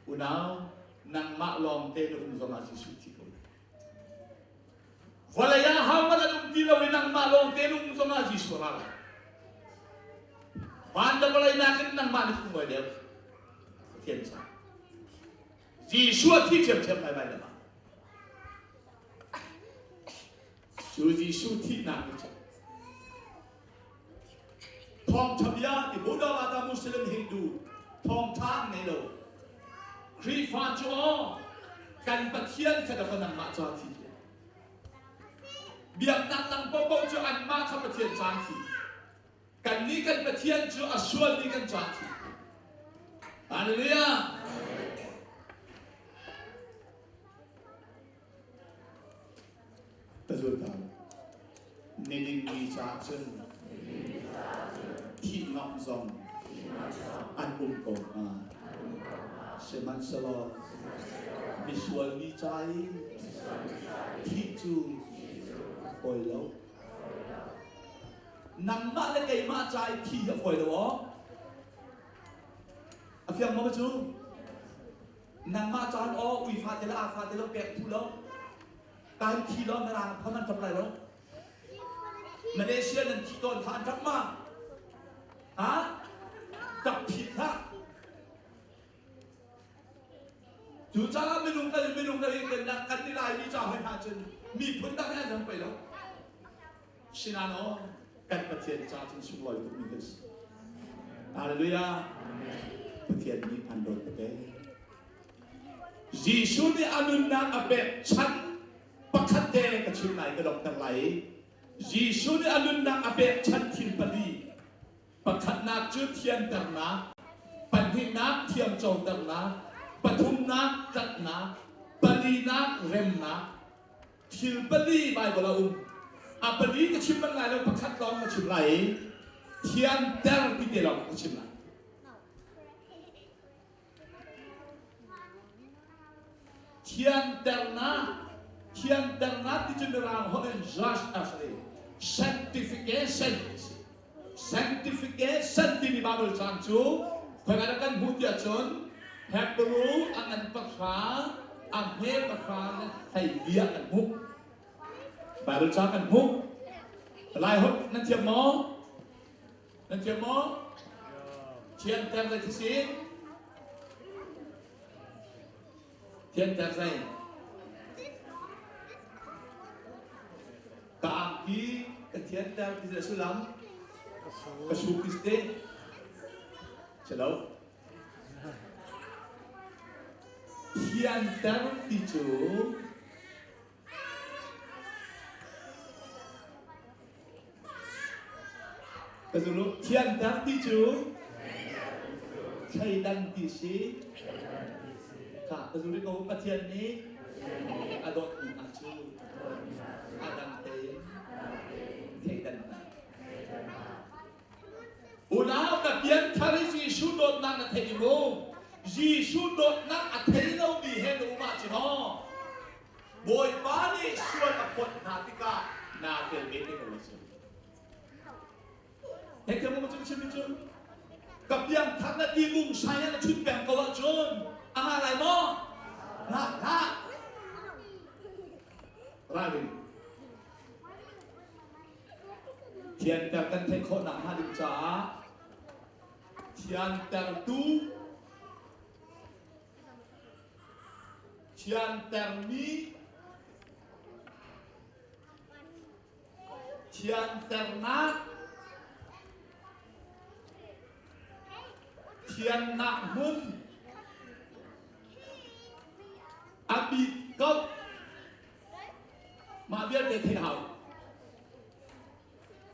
Unau, nangmah lawng te na um zongah Jesuh thi ko. Vawlei ah hohmanh an um ti lo i nangmah lawng te na um zongah Jesuh ra lai. Van le vawlei nakin nangmah na sunglawi deuh. Pathian ca. Jesuh a thi ṭhiamṭhiam lai lai lam ah. Cu Jesuh thihnak nih cun thawngṭha bia ti Buddha Vata Muslim Hindu thawngṭha an ngei lo. Khrihfa cu aw kan Pathian kha daw nangmah ca thi tiah. Biaknak dang paohpaoh cu anmah kha Pathian caan thi. Kannih kan Pathian cu a sualmi kan caah thi. Hallelujah! Tazulta nining mi caah cun thihnak zong an um ko hnga. Sihmanhsehlaw misual mi ca i thih cu fawi lo. Nangmah le keimah ca i thi hi a fawi lo aw. A fiang maw cu? Nangmah caan aw ui fa te le a fa te lo pek phu lo. Kan thi lo mirang phon an ṭap lai lo. Malaysia nan thi tawn kha an ṭap ma? Ha? Ṭap phit hlah. Cucaah minung kan minung kan kan kan i Laimi ca hoi hna cun miphun dang he an dang pei lo. Sinain aw kan Pathian ca cun sunglawi tukmi kan si. Hallelujah. Pathian nih an dawt tete. Jesuh nih a nunnak a pek chan pakhat te ka chim lai ka donghter lai. Jesuh nih a nunnak a pek chan thil pali Pakhatnak cu thianternak, pahnihnak thiamcoternak, pathumnak tlatnak, palinak remnak. Thil pali Baibal a um. A pali ka chim bal lai lo, pakhat lawng ka chim lai i thianter ti te lawng ka chim lai. Thianternak Thianternak ti cu Mirang holh in judge a si. Sanctification a si. Sanctification timi Bible cang cu khoika dah kan hmuh tiah cun Hebrew a ngan pahra a hme pahra le hleili ah kan hmuh. Bible cang kan hmuh. Lai holh nan thiam maw? Nan thiam maw? Thianter le thisen. Thianter zei? Ka angki ka thianter ti le sullam ka su ti te. Si lo. Thianter ti cu Ka zulu thianter ti cu thleidan ti si. Ka ka zulu ko Pathian nih a dawtmi hna cu a dang tein thleidan hna. Unau ka pianthar i Jesuh dawtnak na thei mu. Jesuh dawtnak a thei lomi he na um ahcun aw Bawipa nih sual a phawt hna tikah naa tel ve te ko lai cu. Theithiam mo cu chim cu ka piangthar na ti bung sai na chut peng ko ahcun a nga lai maw? Hlah hlah. Ralring. Thianter kan theih khawh nakhnga ding caah thiantertu thiantermi thianternak. Thiannak hmun a bik ko. Mah vialte theih hau.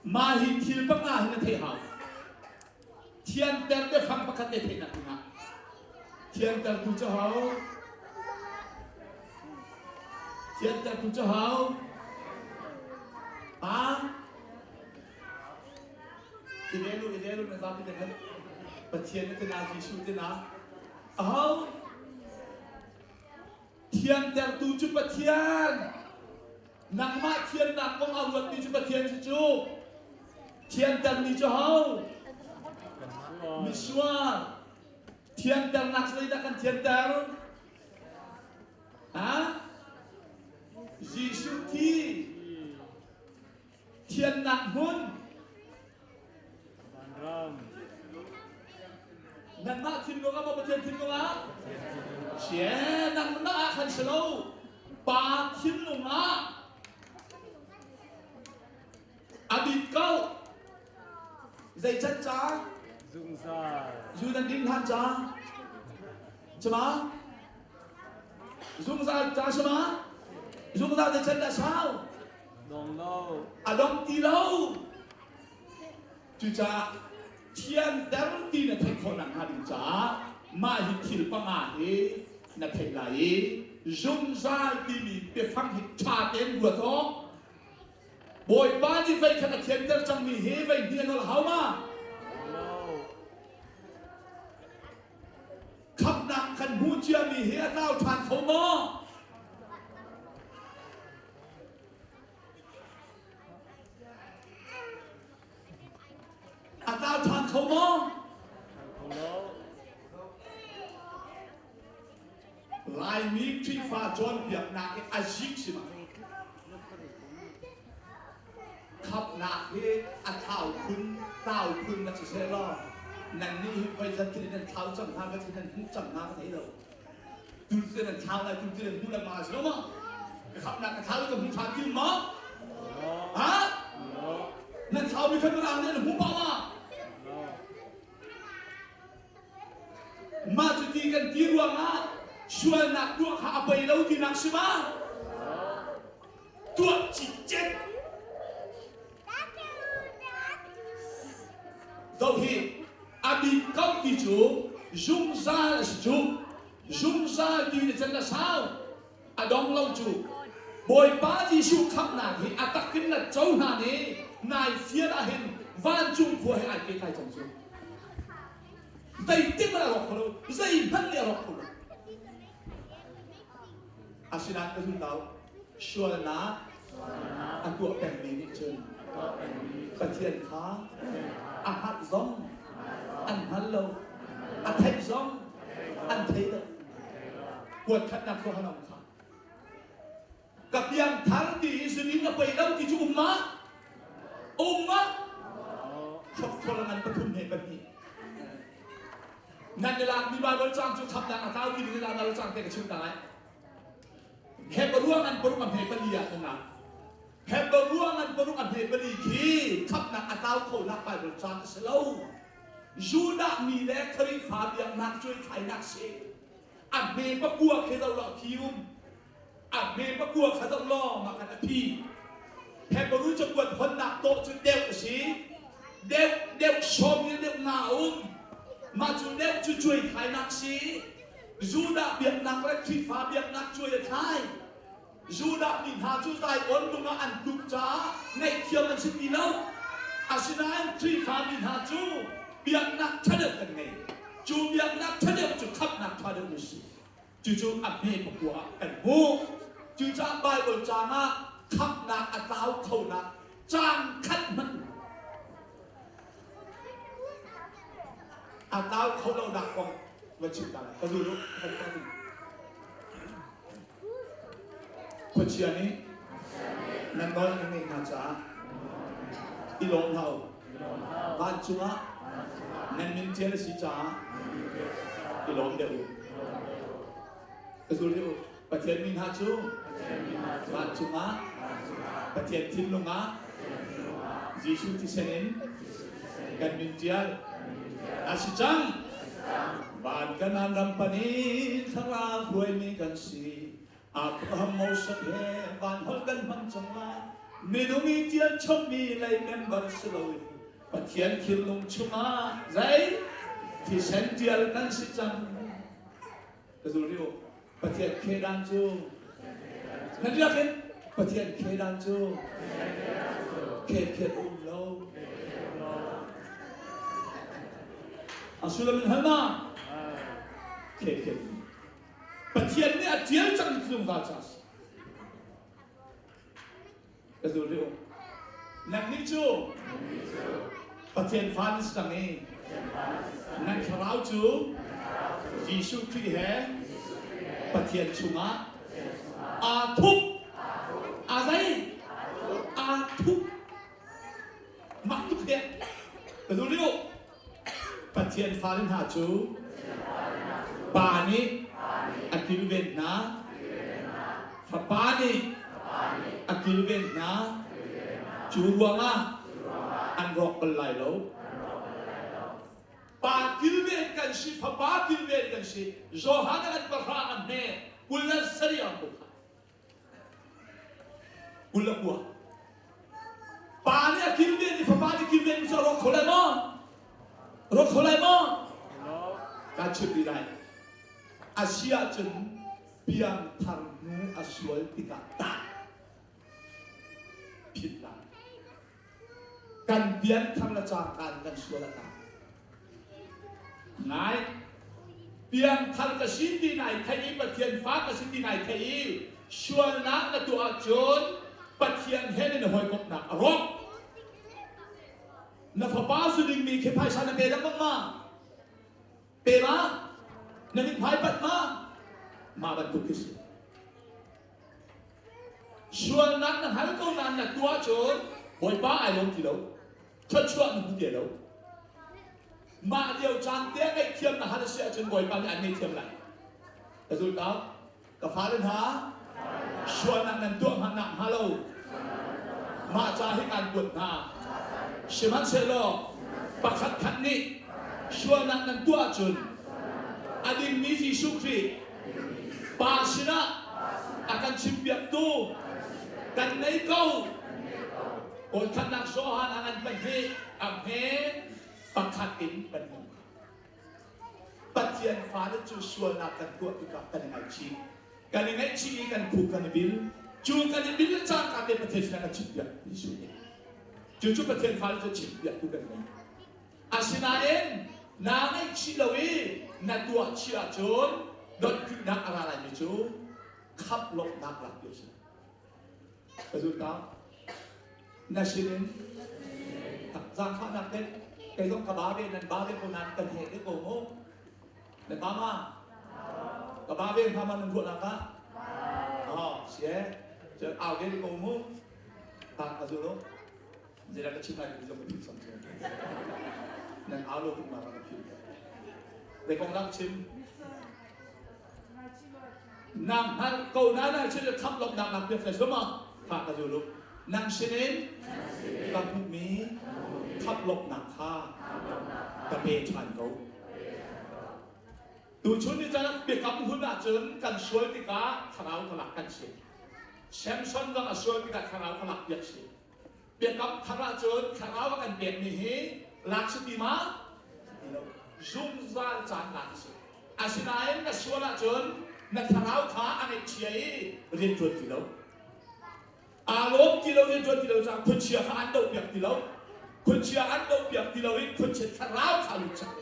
Mah hi thil panga hi na theih hau. Thianter biafang pakhat te theihnak dingah. Thiantertu cu ho? Thiantertu cu ho? Ha? I velu, i velu na zapi te khan Pathian na tina, Jesuh tina. Aho? Thiantertu cu Pathian. Nangmah thiannak kong a ruatmi cu Pathian si cu. Thiantermi cu ho? Misual. Thianternak zeidah kan thianter? Ha? Jesuh thi. Thiannak hmun. Vanram. Nangmah thinlung ah maw Pathian thinlung ah? Cie, nangmah ah khan si lo. Pa thinlung ah a bit ko. Zei can ca? Zungzal. Zu nan din hlan ca? Cuma? Zungzal ca si ma? Zungzal zei can dah sau? Dong lo. A dong ti lo. Cucaah thianter ti na theih khawh nakhnga ding caah mah hi thil panga hi na theih lai i zungzal timi biafang hi ṭha tein ruat awk. Bawipa nih vei khat a thianter cangmi hi vei hnih a nolh hau ma? Khamhnak kan hmuh ciami hi a tlau ṭhan kho maw? A tlau ṭhan kho maw? Laimi Khrihfa cawnpiaknak hi a zik si ma? Khamhnak hi a thlau phun, tlau phun na si seh law, nannih hi voi zat nan thlau cang hna ka ti nan hmuh cang hna ka thei lo. Tu cu nan thlau lai, tu cu nan hmuh lengmang a si lo maw? Ka khamhnak ka thlau ka hmu ṭhan ti maw? Ha? Nan thlaumi khan mirang nih an hmu pah ma? Mah cuti kan ti ruangah sualnak tuah kha a poi lo tinak si ma? Tuah cicet. Zoh hi, a bik ko ti cu zungzal a si cu. Zungzal ti na can a sau. A dong lo cu. Bawipa Jesuh khamhnak hi a tak in na co hna nih nai fian ah hin vancung khua he ai pehtlai cang cu. Zeitik hmanh a rawk kho lo. Zeihmanh nih a rawk kho lo. Asinain ka zum lo. Sualnak a tuah pengmi nih cun Pathian kha a hngalh zong an hngal lo, a theih zong an thei lo. Kuat khatnak cu han um kha. Ka piangthar ti i zunin a pei lo ti cu um ma? Um ma? Hrokhrol a ngan pathum he pahnih. Nan i lakmi Baibal caang cu khamnak a tlau ti ding in Baibal caang te ka chim ta lai. Hebru ngan paruk a hme pali ah kan ngah. Hebru ngan paruk a hme pali khi khamhnak a tlau khonak Baibal caang a si lo. Judah mi le Khrihfa biaknak cuaithlainak si. A hme pakua khi zoh law a phi um. A hme pakua kha zoh law mah khan a phi. Hebru cakuat honnak tawh cu deuh a si. Deuh deuh sawm in deuh nga a um. Mah cu deuh cu cuaithlainak si. Judah biaknak le Khrihfa biaknak cuai a thlai. Judah mi hna cu Zion lung ah an tluk caah ngaihthiam an si ti lo. Asinain Khrihfa mi hna cu biaknak ṭha deuh kan ngei. Cu biaknak ṭha deuh cu khamhnak ṭha deuh a si. Cucu a hme pakua ah kan hmuh. Cucaah Baibal caang ah khamhnak a tlau khonak caang khat hmanh a tlau kho lonak kong va chim ta lai. Ka zul u, kan ta ding. Khuachia nih nan nawl nan ngeih hna caah i lawm hlah u. Vancung ah nan min ṭial a si caah i lawm deuh u. Ka zul u. Pathian mi hna cu vancung ah Pathian thinlung ah Jesuh thisen in kan min ṭial a si cang. Van Kanaan ram pan in thlarau hruaimi kan si. Abraham Moses he van holh kan hmang cang lai. Minung i tial chommi lei member si loin Pathian thinlung chungah zei thisen tial kan si cang. Ka zul rih u. Pathian khedan cu nan riak in Pathian khedan cu khet khet um lo. A sullam in hal ma? Khet khet. Pathian nih a tial cang zungzal ca si. Ka zul rih u. Nannih cu Pathian fa nan si cang i nan thlarau cu Jesuh Khrih he Pathian chungah aa thup. Aa zei? Aa thup. Mak tuk he. Ka zul rih u. Pathian fale hna cu Pa nih a kilven hna, Fapa nih a kilven hna. Cu ruangah an rawk bal lai lo. Pa kilven kan si, Fapa kilven kan si. Johan an pahra an hme 27 an kha. 29. Pa nih a kilven i fapa nih kilven cu a rawk kho lai maw? Rawk kho lai maw? Kan chimh rih lai. A si ahcun piangthar hnu a sual tikah tah phit lai. Kan pianthar le cangka in kan sual a tang. Ngai piangthar ka si ti nai theih i Pathian fa ka si ti nai theih i sualnak na tuah ahcun Pathian he nan i hawikomhnak a rawk. Na fapa zu dingmi khi phaisa na pe lengmang ma? Pe ma? Na mithmai pat ma? Mah bantuk khi si. Sualnak na hngal ko nain na tuah cun Bawipa ai lawm ti lo. Thluachuah na hmu ti lo. Mah lio caan te ngaihthiam na hal a si ahcun Bawipa nih an ngaihthiam lai. Ka zultau, ka fale hna, sualnak nan tuah hmanh nak hnga lo. Mah ca hi kaan kuat hna. Sihmanhsehlaw pakhat khat nih sualnak nan tuah ahcun a dingmi Jesuh Khrih Pa sinah a kan chimpiaktu kan ngei ko. Kawlkhatnak Johan a ngan pahnih a hme pakhat in pahnih. Pathian fale cu sualnak kan tuah tikah kan i ngaihchih. Kan i ngaihchih i kan phu kan i bil. Cu kan i bil le cangka te Pathian sinah kan chimpiak Jesuh nih. Cucu Pathian fale cu chimpiaktu kan ngei. Asinain naa ngaihchih lo i na tuah chih ahcun donhṭihnak a ra laimi cu khamh lawmhnak lak ti a si. Ka zulta na sinin zaangfahnak te kei zong ka ba ve nan ba ve ko nain kan he te ko mu. Nan ba ma? Ka ba ve hnga ma nan ruahnak ah? Oh, sie. Cun au ve ko mu. Ta ka zul Zeidah ka chim lai ti zong ka philh sam cu. Nan au lo tuk ma ka philh. Zei kong dah chim? Nang hngal ko na na chin le khamh lawmhnak nak piak sai ma tha ka zulu. Nang sinin ka hmuhmi khamh lawmhnak kha ka pe ṭhan ko. Tuchun ni caan biakam hun ahcun kan sual tikah thlarau ka lak kan si. Samson zong a sual tikah thlarau ka lak piak si. Biakam thar ahcun thlarau a kan pekmi hi lak si ti ma? Ti lo. Zungzal caan lak a si. Asinain na sual ahcun na thlarau kha a ngaihchia i rian ṭuan ti lo. Aa lawm ti lo, rian ṭuan ti lo caah khuachia kha an dohpiak ti lo. Khuachia an dohpiak ti lo i khuachia thlarau kha a lut cang.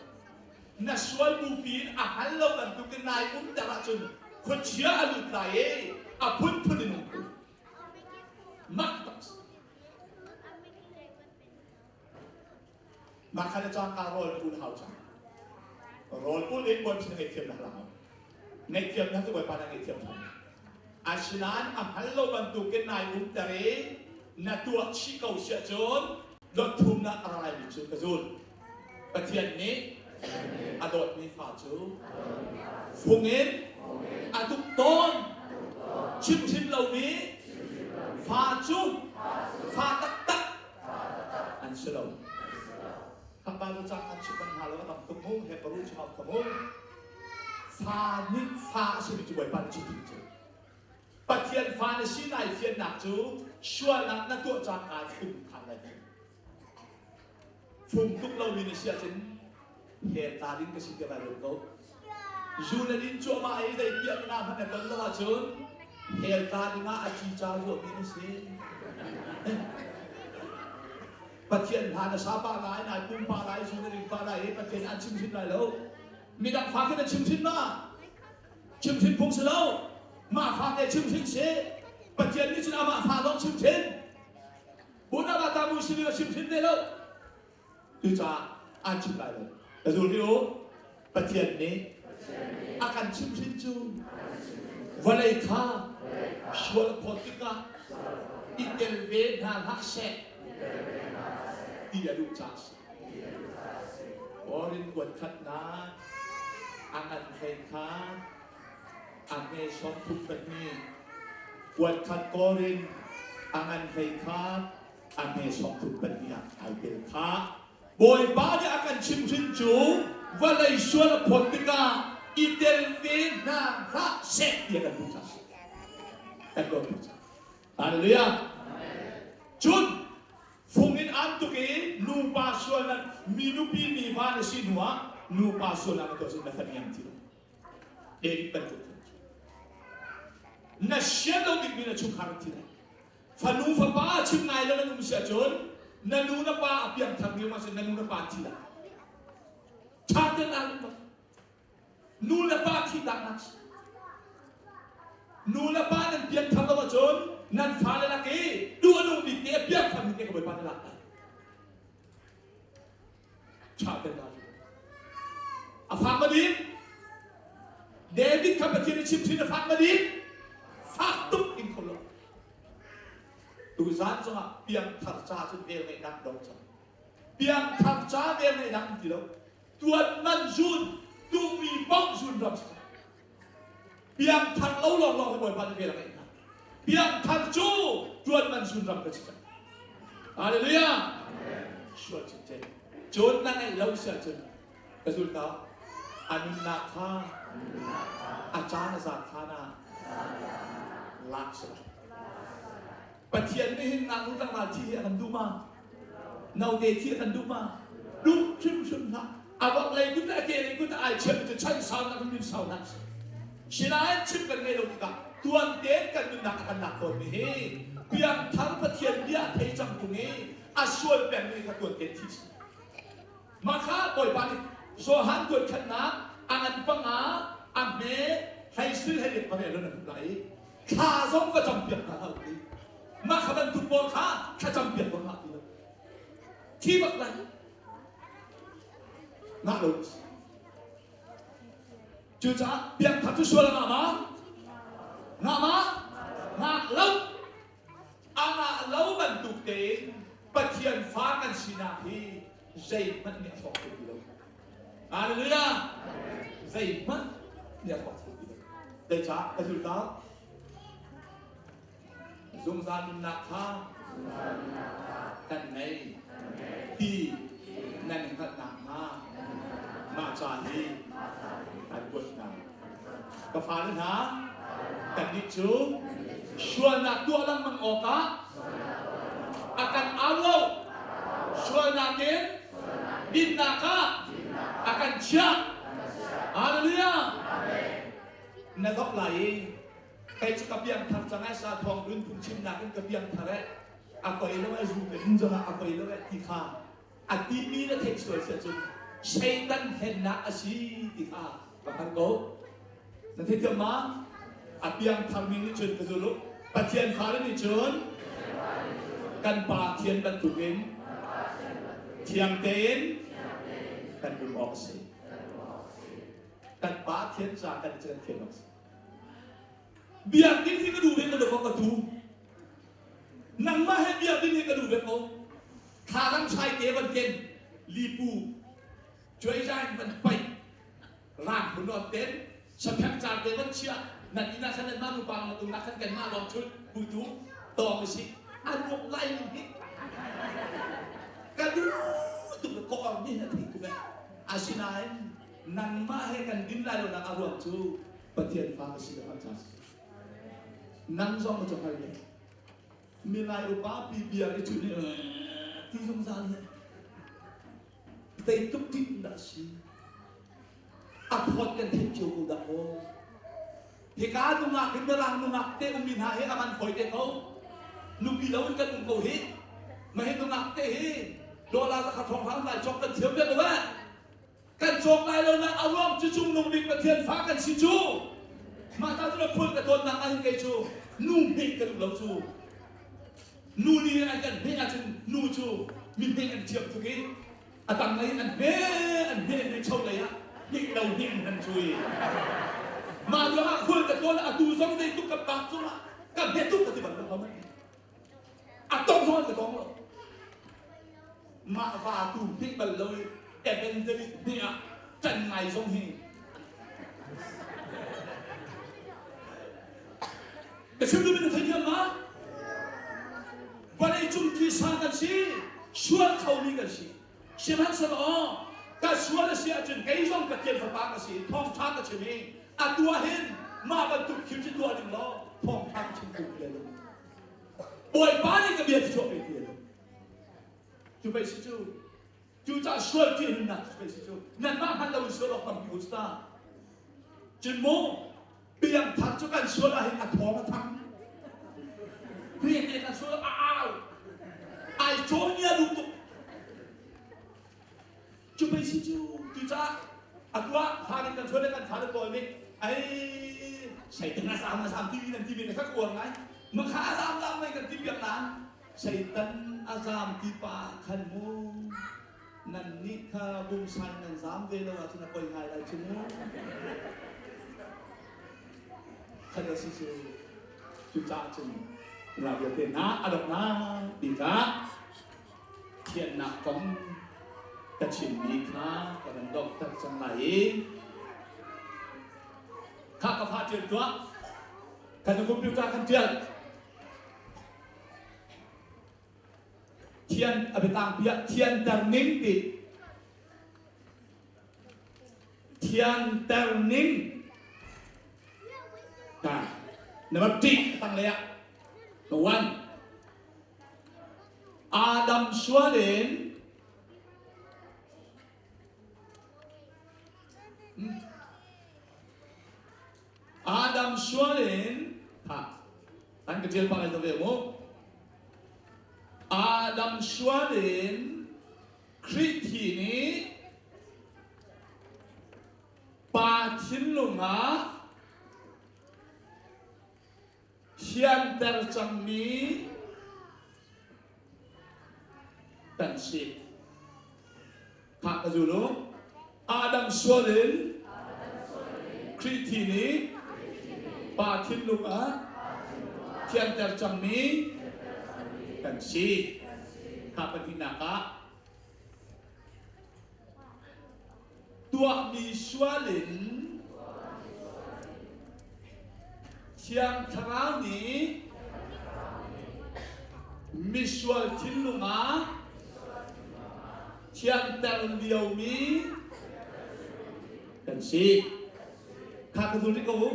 Na sual bupi in a hngal lo bantukin nai umter ahcun khuachia a lut lai i a phunphun in um ko. Mak tak si. Mah kha le cangka rawl na ul hau cang. Rawl ul in Bawipa sin ngaihthiam na hal hau. Ngaihthiam na cu Bawipa na ngaihthiam than. Asinain a hngal lo bantukin nai umter i na tuah chih ko si ahcun dot thumnak a ra laimi cu ka zul. Pathian nih a dawtmi fa cu fung in a tuk tawn. Chimhhrin lomi fa cu fa taktak an si lo. Khapa cu cang an chimh bal hna lo a tam. tuk mu, Hebrew chungah ka mu. Fa nih fa a simi cu Bawipa nih chimhhrin cu. Pathian fa na si nai fiannak cu sualnak na tuah cangka fung khan lai. Fung tuk lomi na si ahcun hell tla ding ka si ti lai lo ko. Zu na din cuahmah i zei piah na hmanh na ton lo ahcun hell tla ding ah a cica zuahmi na si. Pathian hla na sa pah lai, nai pum pah lai, zu na ring pah lai i Pathian an chim hrim lai lo. Midang fa khin na chim hrim ma? Chim hrim phung si lo. Mah fa te chim hrim si. Pathian nih cun amah fa lawng chim hrim. Bunama ta mu si chim hrim ve lo. Cucaah an chim lai lo. Ka zul rih u. Pathian nih a kan chimhhrin cu vawlei kha sual phawt tikah i tel ve hna hlah seh ti a duh caah a si. Korin kuat khatnak a ngan hlei kha a hme 32 kuat khat Korin a ngan hlei kha a hme 32 ah ai tel kha. Bawipa nih a kan chimhhrin cu vawlei sual a phawt tikah i tel ve hna hlah seh ti a kan duh caah a si. Kan dawt tuk caah. Hallelujah. Cun fung in aan tuk i nupa sualnak mi nupi mi va na si hnuah nupa sualnak na tuah cun na fahniang ti lo. David bantuk na sian lo bikmi na chungkhar an thi lai. Fanu fapa chim ngai lo nan um si ahcun na nu na pa a piangthar mi um ahcun na nu na pa thi lai. Ṭha tein aa bak. Nu le pa thi tak nak si. Nu le pa nan piangthar lo ahcun nan fale lak i duh a nung bik te a piangthar mi te ka Bawipa na lak lai. Ṭha tein aa A fak ma ding? David kha Pathian a chim thin a fak ma ding? Fak tuk in kho lo. Tuzan zongah piangthar ca cun vel ngeihnak dong cang. Piangthar ca vel ngeihnak um ti lo. Tuan man zun, duhmi paoh zun ram si. Piangthar lo lawnglawng hi Bawipa nih vel a ngeih hna. Piangthar cu tuan man zun ram ka si cang. Hallelujah! Sual chinchin. Cun na ngeih lo si ahcun ka zul ta a nunnak kha a caan a zat hlan ah lak si lai. Pathian nih hin ngaknu tlangval thi hi a kan duh ma? Note thi a kan duh ma? Duh hrimhrim hlah. A vok lei kut le a ke lei kut ai chiam cu chan saunak in nun saunak si. Sinain chim kan ngei lo tikah tuan tein kan nunnak a kan lak tawn mi hi piangthar Pathian bia a thei cang tung i a sual peng mi kha tuan tein thi si. Mah kha Bawipa nih Johan kuat khatnak a ngan panga a hme hlei sil he lik pare lon a hmuh lai i thla zong va campiak hna hlah u ti. Mah kha bantuk pawl kha thla campiak ko hlah ti lo. Thi bak lai. Ngah lo. Cucaah biakthak cu sual a ngah ma? Ngah ma? Ngah lo. A ngah lo bantuk tein Pathian fa kan sinak hi zeihmanh nih a hrawk kho ti lo. Hallelujah! Zeihmanh nih a hrawk kho ti lo. Zeicah ka zulh Zungzal nunnak kha kan ngei ti nan hngalh nakhnga mah ca hi an kuat hna. Ka fale hna, kannih cu sualnak tuah lengmang awkah a kan au lo. Sualnak in dinnak ah a kan chiah. Hallelujah! Na zok lai i kei cu ka piangthar cang ai sa thawng dun phungchimnak in ka piangthar eh a koi lo ai zu ka din zongah a koi lo eh ti kha a timi na theih sual si ahcun Satan hlennak a si ti kha ka hngalh ko. Na theithiam ma? A piangthar mi nih cun ka zul u. Pathian fale nih cun kan Pa thian bantukin thiang tein kan um awk a si. Kan Pa thian ca kan cun thian awk a si. Biakinn hi ka duh ve ka duh ko ka tu. Nangmah he biakinn hi ka duh ve ko. Thlalang chai te van ken lipu cuai van paih rang phun on ten saphek car te van chia nan inn ah khan nan mah nupa nan um ah khan kan mah lawng chul putu tawng si an ruak lai ning hi ka duh tuk ko ni na thei tu ve. Asinain nangmah he kan din lai lonak a ruang cu Pathian fa ka si ka hngalh caah Nang zong na hngal ve. Milai upa pi bia i cu nih ti zungzal hi zeitluk ṭih dah si. A phawt kan theih cio ko dah aw. Hika nungak hi mirang nungak te ummi hna hi a man fawi te ko. Nupi lo in kan um ko hi. Mah hi nungak te hi dollar zakhat hrawnghrang lai cawk kan thiam ve ko eh. Kan cawk lai lo nak a ruang cu cungnung bik Pathian fa kan si cu. Mah ta cu phul ka dawtnak ah hin kei cu nu hmeh ka duh lo cu. Nu nih an kan hmeh ahcun nu cu mi hmeh an thiam tuk i a tanglei an hme an hme an cho lei ah hmeh lo hmeh an han cu i mah ruangah khul ka tlawn atu zong zei tuk ka pak cungah ka hme tuk ka ti bal lo a tong zong ka tong lo mah va tu hmeh bal lo i evangelist hmeh ah can ngai zong hi ka chim duhmi na theithiam ma Vawleicung thisa kan si, sual khomi kan si. Sihmanhsehlaw ka sual a si ahcun kei zong Pathian fapa ka si, thawngṭha ka chim i atu ah hin mah bantuk thil cu tuah ding law thawngṭha ka chim ko ti lo. Bawipa nih ka bia cu chuah pe ti lo. Cu pei si cu. Cucaah sual ti nunnak cu pei si cu. Nanmah hngal lo in sual awk tampi u ta. Cun mu piangthar cu kan sual ah hin a thawng a thang. Hme te kan sual a au. Ai cawn nia duh tuk. Cu pei si cu. Cucaah atu ah hlan in kan sual le kan fale pawl nih ai satan a zam a zam ti nan ti ve kha ka uar ngai. Makha a zam zam ngai kan ti piak nain Satan a zam ti pa khan mu nannih kha bungsan nan zam ve lo ahcun a poi ngai lai cu mu. Khan a si cu cucaah cun ra vialte hna a donghnak bik ah thiannak kong ka chimmi kha ka van donghter cang lai i kha ka fa ṭial tuah kan computer kan ṭial Thian a biatangpi ah thianter ning ti thianter ning ta number three a tanglei ah number one Adam sual in Adam sual in ha an ka tial pah lai ve mu Adam sual in Khrih thi nih pa thinlung ah thianter cangmi kan si. Khah ka zul u. Adam sual in Khrih thi nih Pa thinlung ah thianter cangmi kan si. Khah pahnihnak ah tuahmi sual in Thiang Thlarau nih misual thinlung ah thianter liomi kan si. Kha ka zul rih ko u.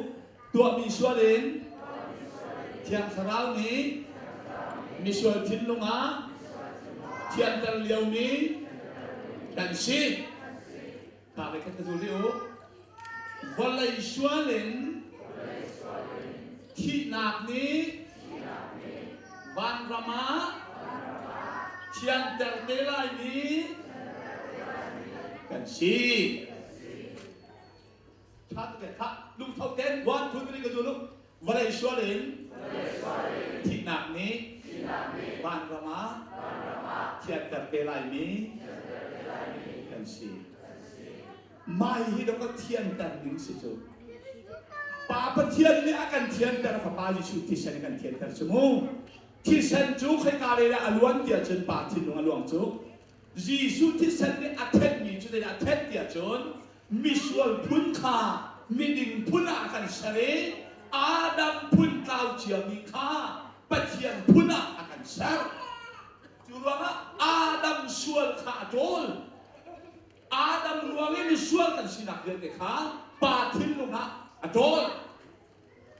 Tuahmi sual in Thiang Thlarau nih misual thinlung ah thianter liomi kan si. Kha le khat ka zul rih u. Vawlei sual in thihnak nih vanram ah thianter te laimi kan si. Tha tuk tha lungtho ten 1 2 3 ka zul u vawlei sual in thihnak nih vanram ah thianter te laimi kan si. Mai hi dok a thianter ning si cu. Pa Pathian nih a kan thianter Fapa Jesuh thisen kan thianter cu mu. Thisen cu khoika lei dah a luan tiah cun Pa thinlung a luang cu. Jesuh thisen nih a thenmi cu zeidah a thenh tiah cun misual phun kha miding phun ah a kan ser i Adam phun tlau ciami kha Pathian phun ah a kan ser. Cu ruangah Adam sual kha a ṭawl. Adam ruang i misual kan sinak vialte kha Pa thinlung ah a ṭawl.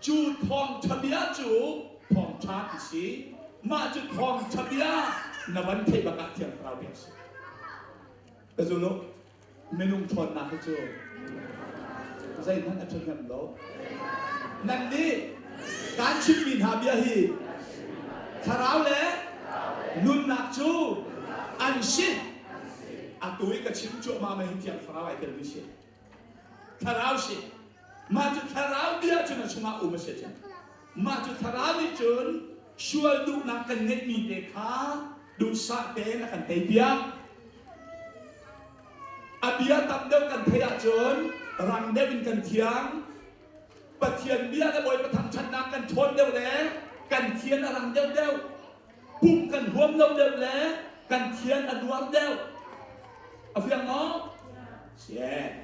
Cu thawngṭha bia cu thawngṭha ti si. Mah cu thawngṭha bia na van theih bak ah Thiang Thlarau bia a si. Ka zul u, minung ṭhawnnak hi cu zeihmanh a ṭhahnem lo. Nan nih kaan chimmi hna bia hi thlarau le nunnak cu an si. Atu i ka chim cuahmah mi hi Thiang Thlarau ai telmi si. Thlarau si. Mah cu thlarau bia cu na chungah um a si cun. Mah cu thlarau nih cun sual duhnak kan ngeihmi te kha duhsah tein a kan teipiak. A bia tam deuh kan theih ahcun rang deuh in kan thiang. Pathian bia le Bawipa thangṭhatnak kan ṭhawn deuh le kan thian a rang deuh deuh. Pum kan huam lo deuh le kan thian a nuar deuh. A fiang maw? Sie.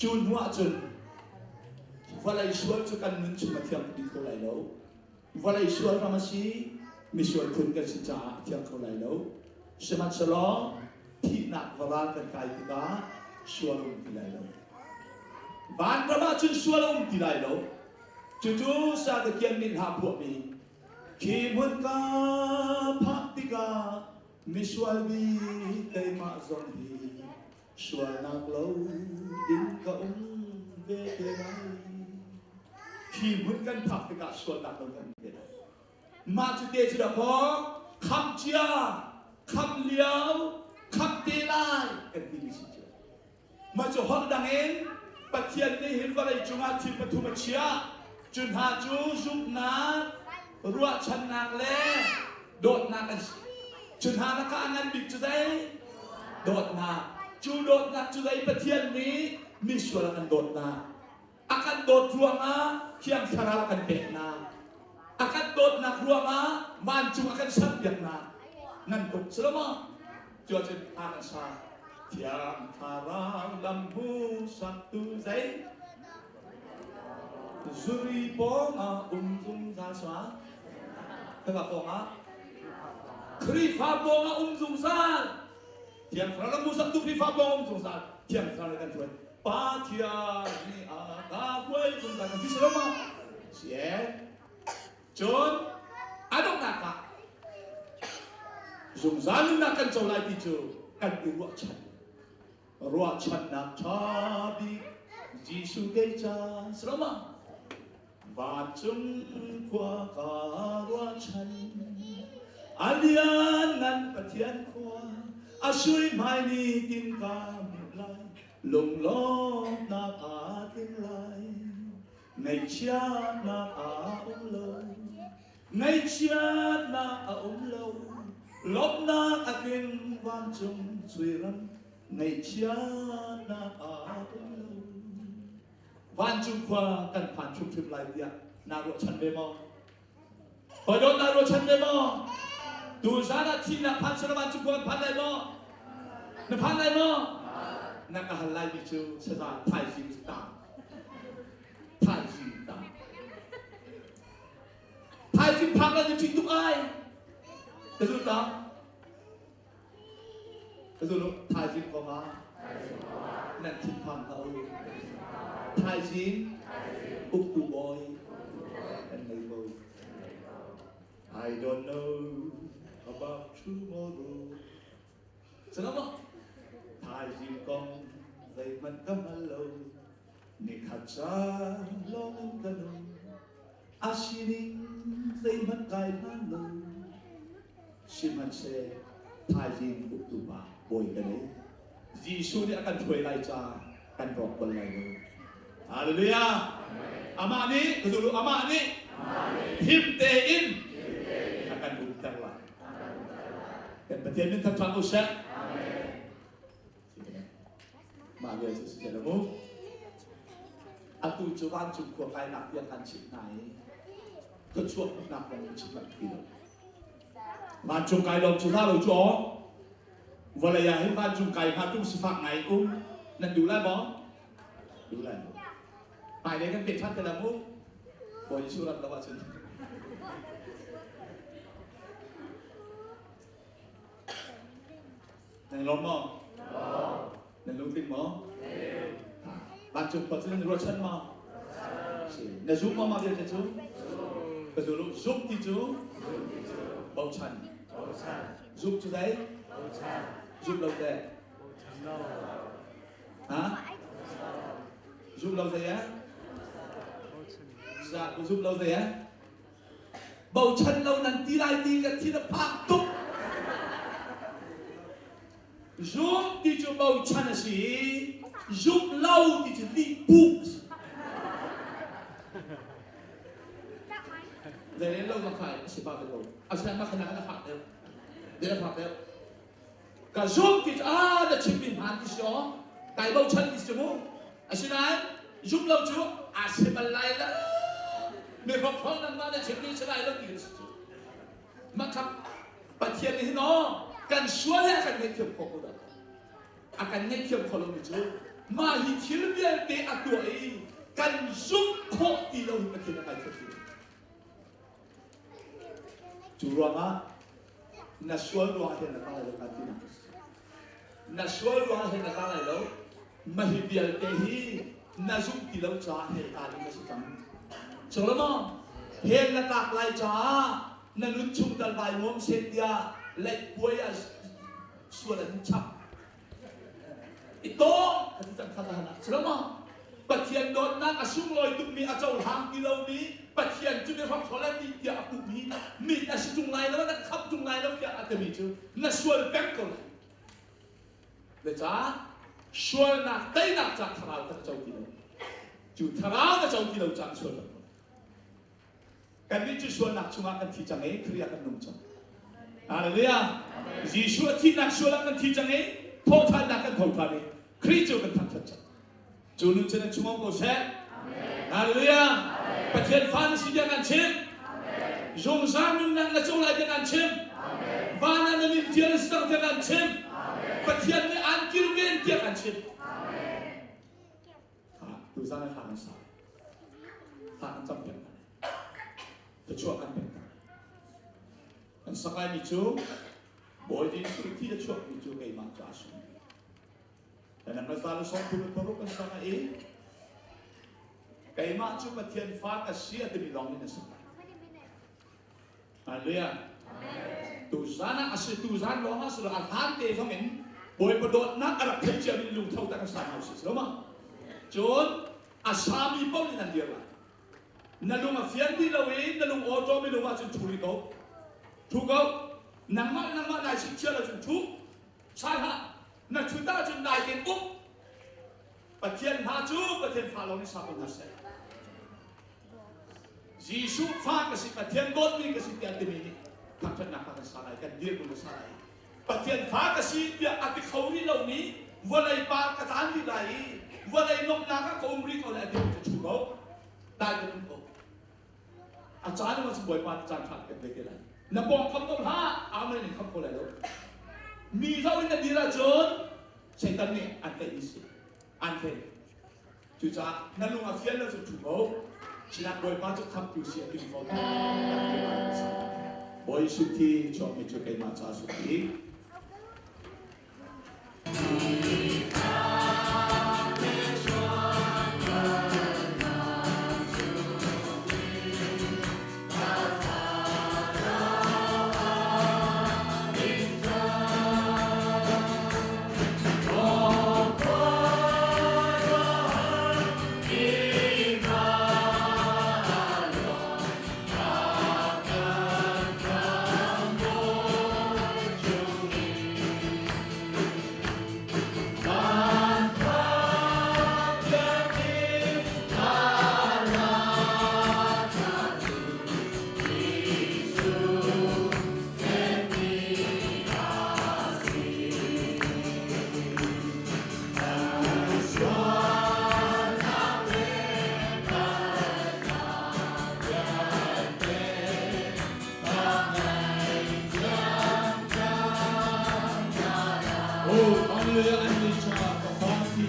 Cu hnu ahcun vawlei sual cu kan nun chung a thiang dih kho lai lo. Vawlei sual ram a si, misual phun kan si caah a thiang kho lai lo. Sihmanhsehlaw thihnak varal kan kai tikah sual a um ti lai lo. Vanram ah cun sual a um ti lai lo. Cucu Sadakian nih hla phuahmi khi hmun ka phak tikah misual bik keimah zong hi sualnak lo in ka um ve te lai. Khi hmun kan phak tikah sualnak lo kan um te lai. Mah cu te cu dakaw khamh cia, khamh lio, khamh te lai kan timi si cu. Mah cu holh dang in Pathian nih hin vawlei cungah thil pathum a chiah. Cu hna cu zumhnak, ruahchannak le dawtnak an si. Cu hna lakah a ngan bik cu zei? Dawtnak. Cu dawtnak cu zei Pathian nih misual a kan dawtnak. A kan dawt ruangah Thiang Thlarau a kan peknak. A kan dawtnak ruangah vancung a kan serpiaknak. Ngan tuk si lo maw? Cu ahcun hla kan sa. Thiang Thlarau lam hmuhsaktu zei? Zuri pawngah um zungzal sua. Khaka pawngah? Khrihfa pawngah um zungzal. Thiang Thlarau lam hmuhsaktu Khrihfa pawngah um zungzal. Thiang Thlarau nih kan hruai. Pathian nih a ka hruai zungzal kan ti si lo maw? Si e. Cun a donghnak ah zungzal nunnak kan co lai ti cu kan i ruahchan. Ruahchannak ṭha bik Jesuh kei ca si lo maw? Vancung khua ka ruahchan a lianngan Pathian khua a sui hmai ni tin ka hmuh lai lunglawmhnak aa tling lai Ngaihchiatnak a um lo. Ngaihchiatnak a um lo. Lawmhnak a tling vancung suiram. Ngaihchiatnak a um lo. Vancung khua kan phan hrimhrim lai tiah naa ruahchan ve maw? Hawi naa ruahchan ve maw? Tuzan ah thihnak phan selaw vancung khua kan phan lai maw? Na phan lai maw? Na ka hal laimi cu saza thaizing cu ta. Thaizing ta. Thaizing phak lai cu ṭih tuk ai. Ka zul ta. Ka zul u. Thaizing kong ah nan thinphang hlah u. Thaizing uktu bawi kan ngei ko. I don't know about tomorrow. Salamak thaizing kong zeihmanh ka hngal lo. Nikhat caan lawng in ka nung. A sining zeihmanh kai hlan lo. Sihmanhseh thaizing uktu pa bawi ka nei. Jesuh nih a kan hruai lai ca kan rawk bal lai lo. Hallelujah. Amah nih, ka zulu, amah nih him tein a kan umter lai. Kan Pathian min thangṭhat u seh. Mah vial cu si lo mu. Atu cu vancung khua kainak tiang kan chimh hna i thluachuah hmuhnak kong in chim kan ti lo. Vancung kai lawng cu za lo cu aw. Vawlei ah hin vancung kai hnga tung sifak ngai in um nan duh lai maw? Duh lai maw? Hmailei kan peh ṭhan te la mu. Bawi Jesuh rat lo ahcun. Nan lawm maw? Nan Nan lungtling maw? Vancung khua cu nan ruahchan maw? Na zum maw mah vialte cu? Ka zul u. Zumh ti cu bochan. Zumh cu zei? Zumh lo teh? Ha? Zumh lo zei ah? Zumh lo zei ah? Bochan lo nan ti lai ti ka thin a phak tuk. Zumh ti cu bochan a si i zumh lo ti cu lihpuh a si. Zeirel lo ma khai a si pa ko. Asinain mah kha na fak deuh. Na fak deuh. Ka zumh ti cu ah na chimmi hmaan ti si aw. Kai bochan ti si mu. Asinain zumh lo cu a si bal lai lo. Mi hrokhrol nangmah na chimmi si lai lo ti si cu. Makhap Pathian nih hin aw kan sual he a kan ngaihthiam khawh ko dah. A kan ngaihthiam kho lomi cu mah hi thil vialte a tuah i kan zumh khawh ti lo hi Pathian a ngaithiam ti lo. Cu ruangah na sual ruangah hin na tang lai lo kan ti nak. Na sual ruangah hin na tang lai lo. Mah hi vialte hi na zumh ti lo caah hell ta ding na si cang. Solomon, hell na tlak lai caah na nun chung tal vai nuam seh tiah leihpuai ah sual an chap. I tawng ka ti cang kha hana. Solomon, Pathian dawtnak a sunglawi tukmi a cohlang ti lomi Pathian cu mi hrokhrol an ti tiah a puhmi mi na si tung lai lo na khap tung lai lo tiah a timi cu na sual peng ko lai. Zeicah? Sualnak teinak ca thlarau kan co ti lo. Cu thlarau na co ti lo caah sual kan tuah. Kannih cu sualnak chungah kan thi cang i Khrih ah kan nung cang. Hallelujah! Jesuh a thihnak sual ah kan thi cang i thawhṭhannak kan tho ṭhan i Khrih cu kan thangṭhat cang. Cu nun cu nan chung um ko seh. Hallelujah! Pathian fa na si tiah kan chim. Zungzal nunnak na co lai tiah kan chim. Van ah na min tial na si cang tiah kan chim. Pathian nih aan kilven tiah kan chim. Tuzan ah thla kan sa. Thla kan cam piak hna. Thluachuah kan pek hna. Kan sak laimi cu Bawi Jesuh thi a chuakmi cu keimah cu aa sung. Kan za le 36 kan sak i keimah cu Pathian fa ka si a timi lawng in a sak. Hallelujah. Tuzan ah a si tuzan lawng ah si lo a hlan te zong in Bawipa dawtnak a rak thei cia mi lungtho tak an sa hna usih lo ma. Cun a sami paoh nih nan dir lai. Na lung a fian ti lo i na lung aw mi lung ahcun ṭhu rih ko. Ṭhu ko. Nangmah nangmah nai chimchia lo cun ṭhu. Sa hlah. Na ṭhut ahcun nai ten uk. Pathian hna cu Pathian fa lawng nih sa ko hna seh. Jesuh fa ka si, Pathian dawtmi ka si tiah timi nih thangṭhatnak kha kan sa lai, kan dirhmun kan sa lai. Pathian fa ka si tiah a ti kho rih lomi vawlei pa ka taan rih lai i vawlei nomhnak ah ka um rih ko lai a timi cu ṭhu ko. Dai kan um ko. A caan ah Bawipa nih caan ṭha kan pe te lai. Na pawngkam ko hlah, amen in kham ko lai lo. Mi zoh in na dir ahcun Satan nih an tlaih mi si. An tlaih. Cucaah na lung a fian lo cu ṭhu ko. Sinah Bawipa cu khamtu si a tim fawn. Bawi Jesuh thi chuakmi cu keimah ca a si ti. Oh, hallelujah, an ni caah ka fa ti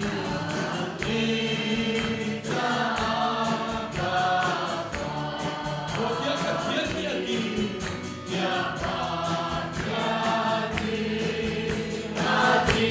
an ni caah ka fa. Oh, tiah Pathian nih a ti. Tiah Pathian nih a ti.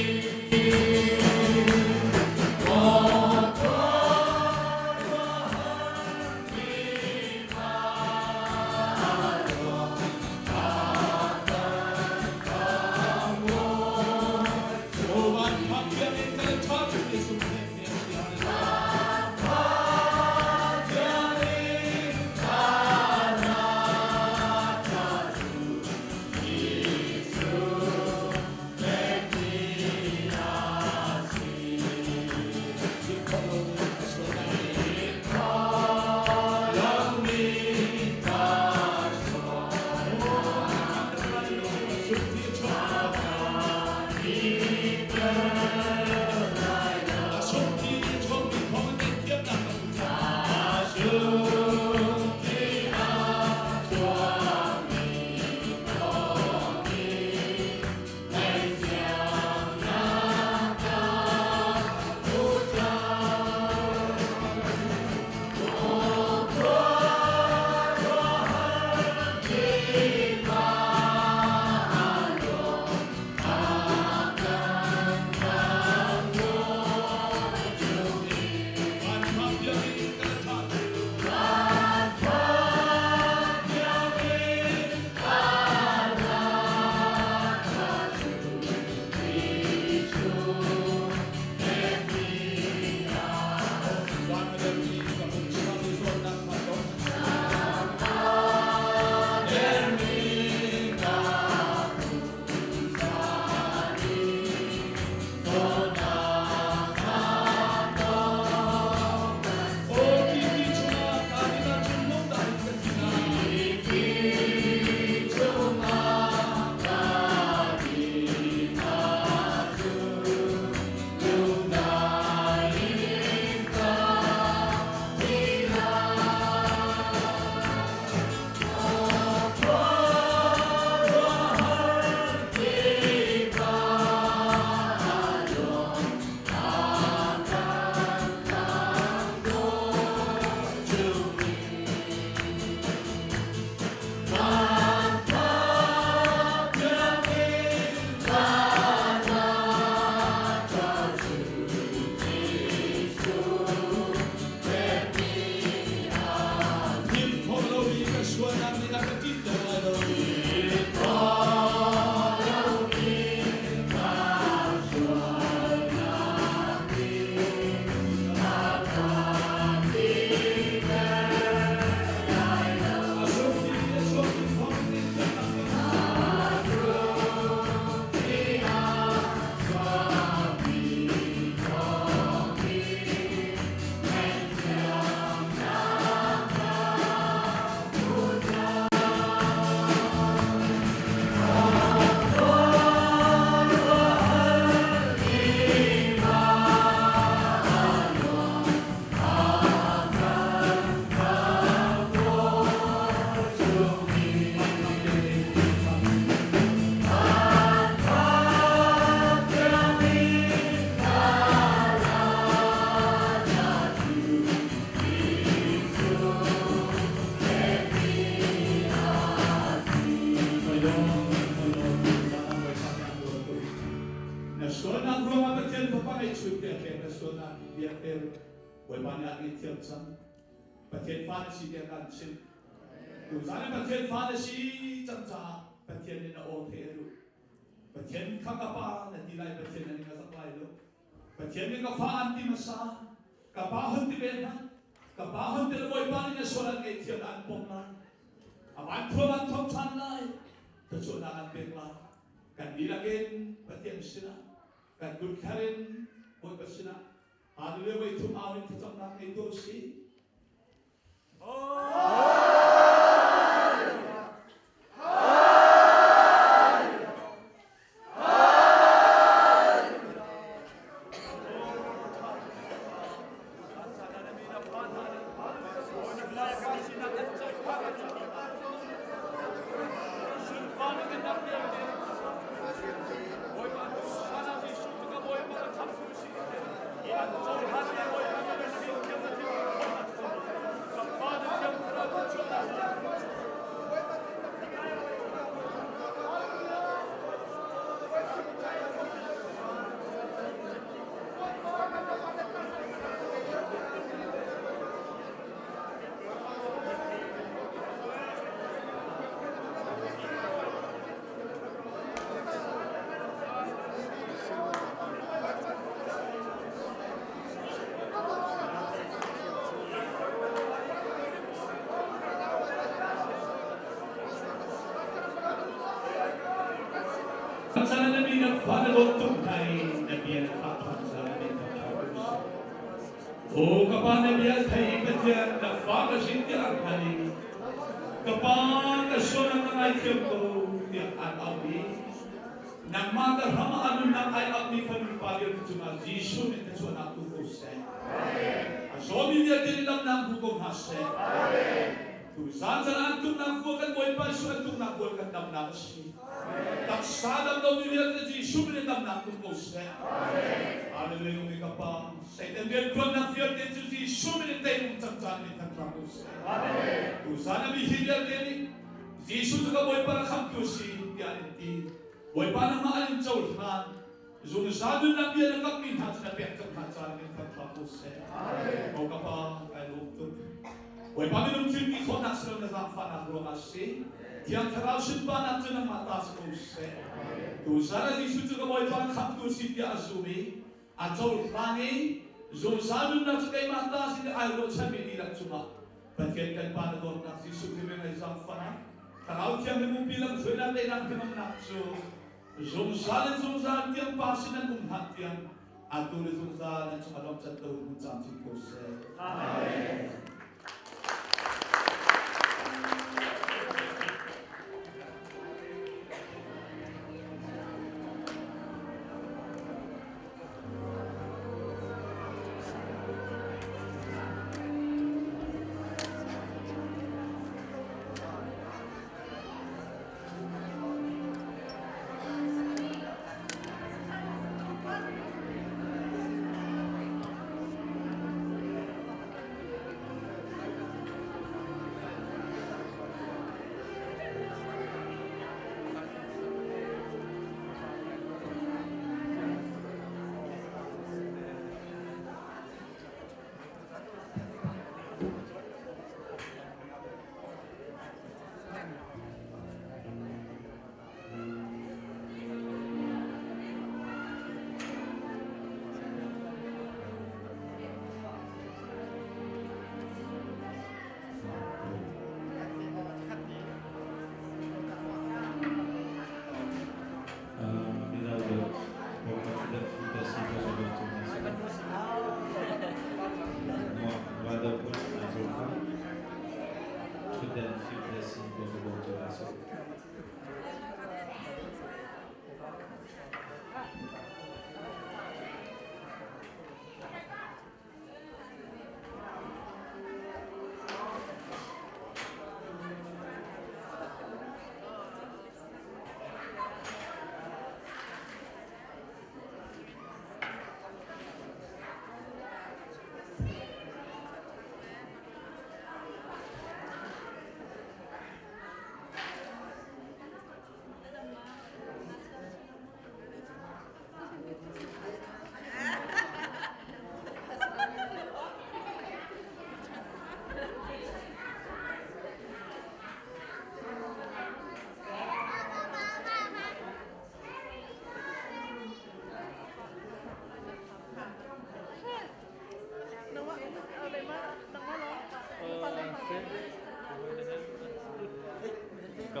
Na sualnak ruangah Pathian Fapa ngeihchun te a pek na sualnak vialte Bawipa nih a ngaihthiam cang. Pathian fa na si tiah kan chimh. Tuzan in Pathian fa na si cang caah Pathian nih na aw theih a duh. Pathian kha ka pa na ti lai Pathian na ning a zak lai lo. Pathian nih ka fa an ti hmasa. Ka pa hun ti ve hmanh. Ka pa hun ti le Bawipa nih na sual an ngaihthiam an pom lai. A van thuam an thuam ṭhan lai. Thluachuahnak an pek lai. Kan dihlak in Pathian sinah kan kut thlar in Bawipa sinah Hallelujah voi thum au in thlacamnak ngei tuah usih. O ka pa na bia thei Pathian na fa ka sin tiah an hal i ka pa ka sual na ngaithiam ko tiah an au i nangmah ka hram ah a nunnak ai apmi fanu pa vialte cungah Jesuh nih thluachuahnak tu ko seh. A zawmi vialte nih lamnak hmu ko hna seh. Tuzan caan an tuknak khua kan Bawipa Jesuh an tuknak bual kan damnak a si. Taksa dam lomi vialte Jesuh nih damnak tu ko seh. Hallelujah mi ka pa. Satan rianṭuannak vialte cu Jesuh min in tei cang caan in kan hram u sih. Tuzan a mi hi vialte nih Jesuh cu ka Bawipa na khamtu a si tiah an in ti. Bawipa nangmah an in cohlan. Zungzal nunnak bia na kamhmi hna cu na pek cang hna caan in kan hram u sih. O ka Pa, kai lawm tuk. Bawipa minung thil ti khawhnak si lo na zaangfahnak ruangah si. Thiang Thlarau sunparnak cu nangmah ta si ko seh. Tuzan ah Jesuh cu ka Bawipa na khamtu a si tiah a zum i a cohlan i zungzal nunnak cu keimah ta sin i ai ruahchanmi dihlak cungah Pathian kan Pa na dawtnak Jesuh Khrih ngai zaangfahnak Thlarau Thianghlim umpi lamhruainak daihnak hnangamnak cu zungzal in zungzal tiang Pa sin an um hlan tiang atu le zungzal nan cungah lawmh cat lo in hmun camcin ko seh. Amen.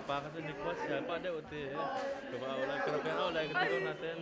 pa kha cu nikhua chia pah deuh ti. Ka va au lai, ka rak au lai ka ti ko naten.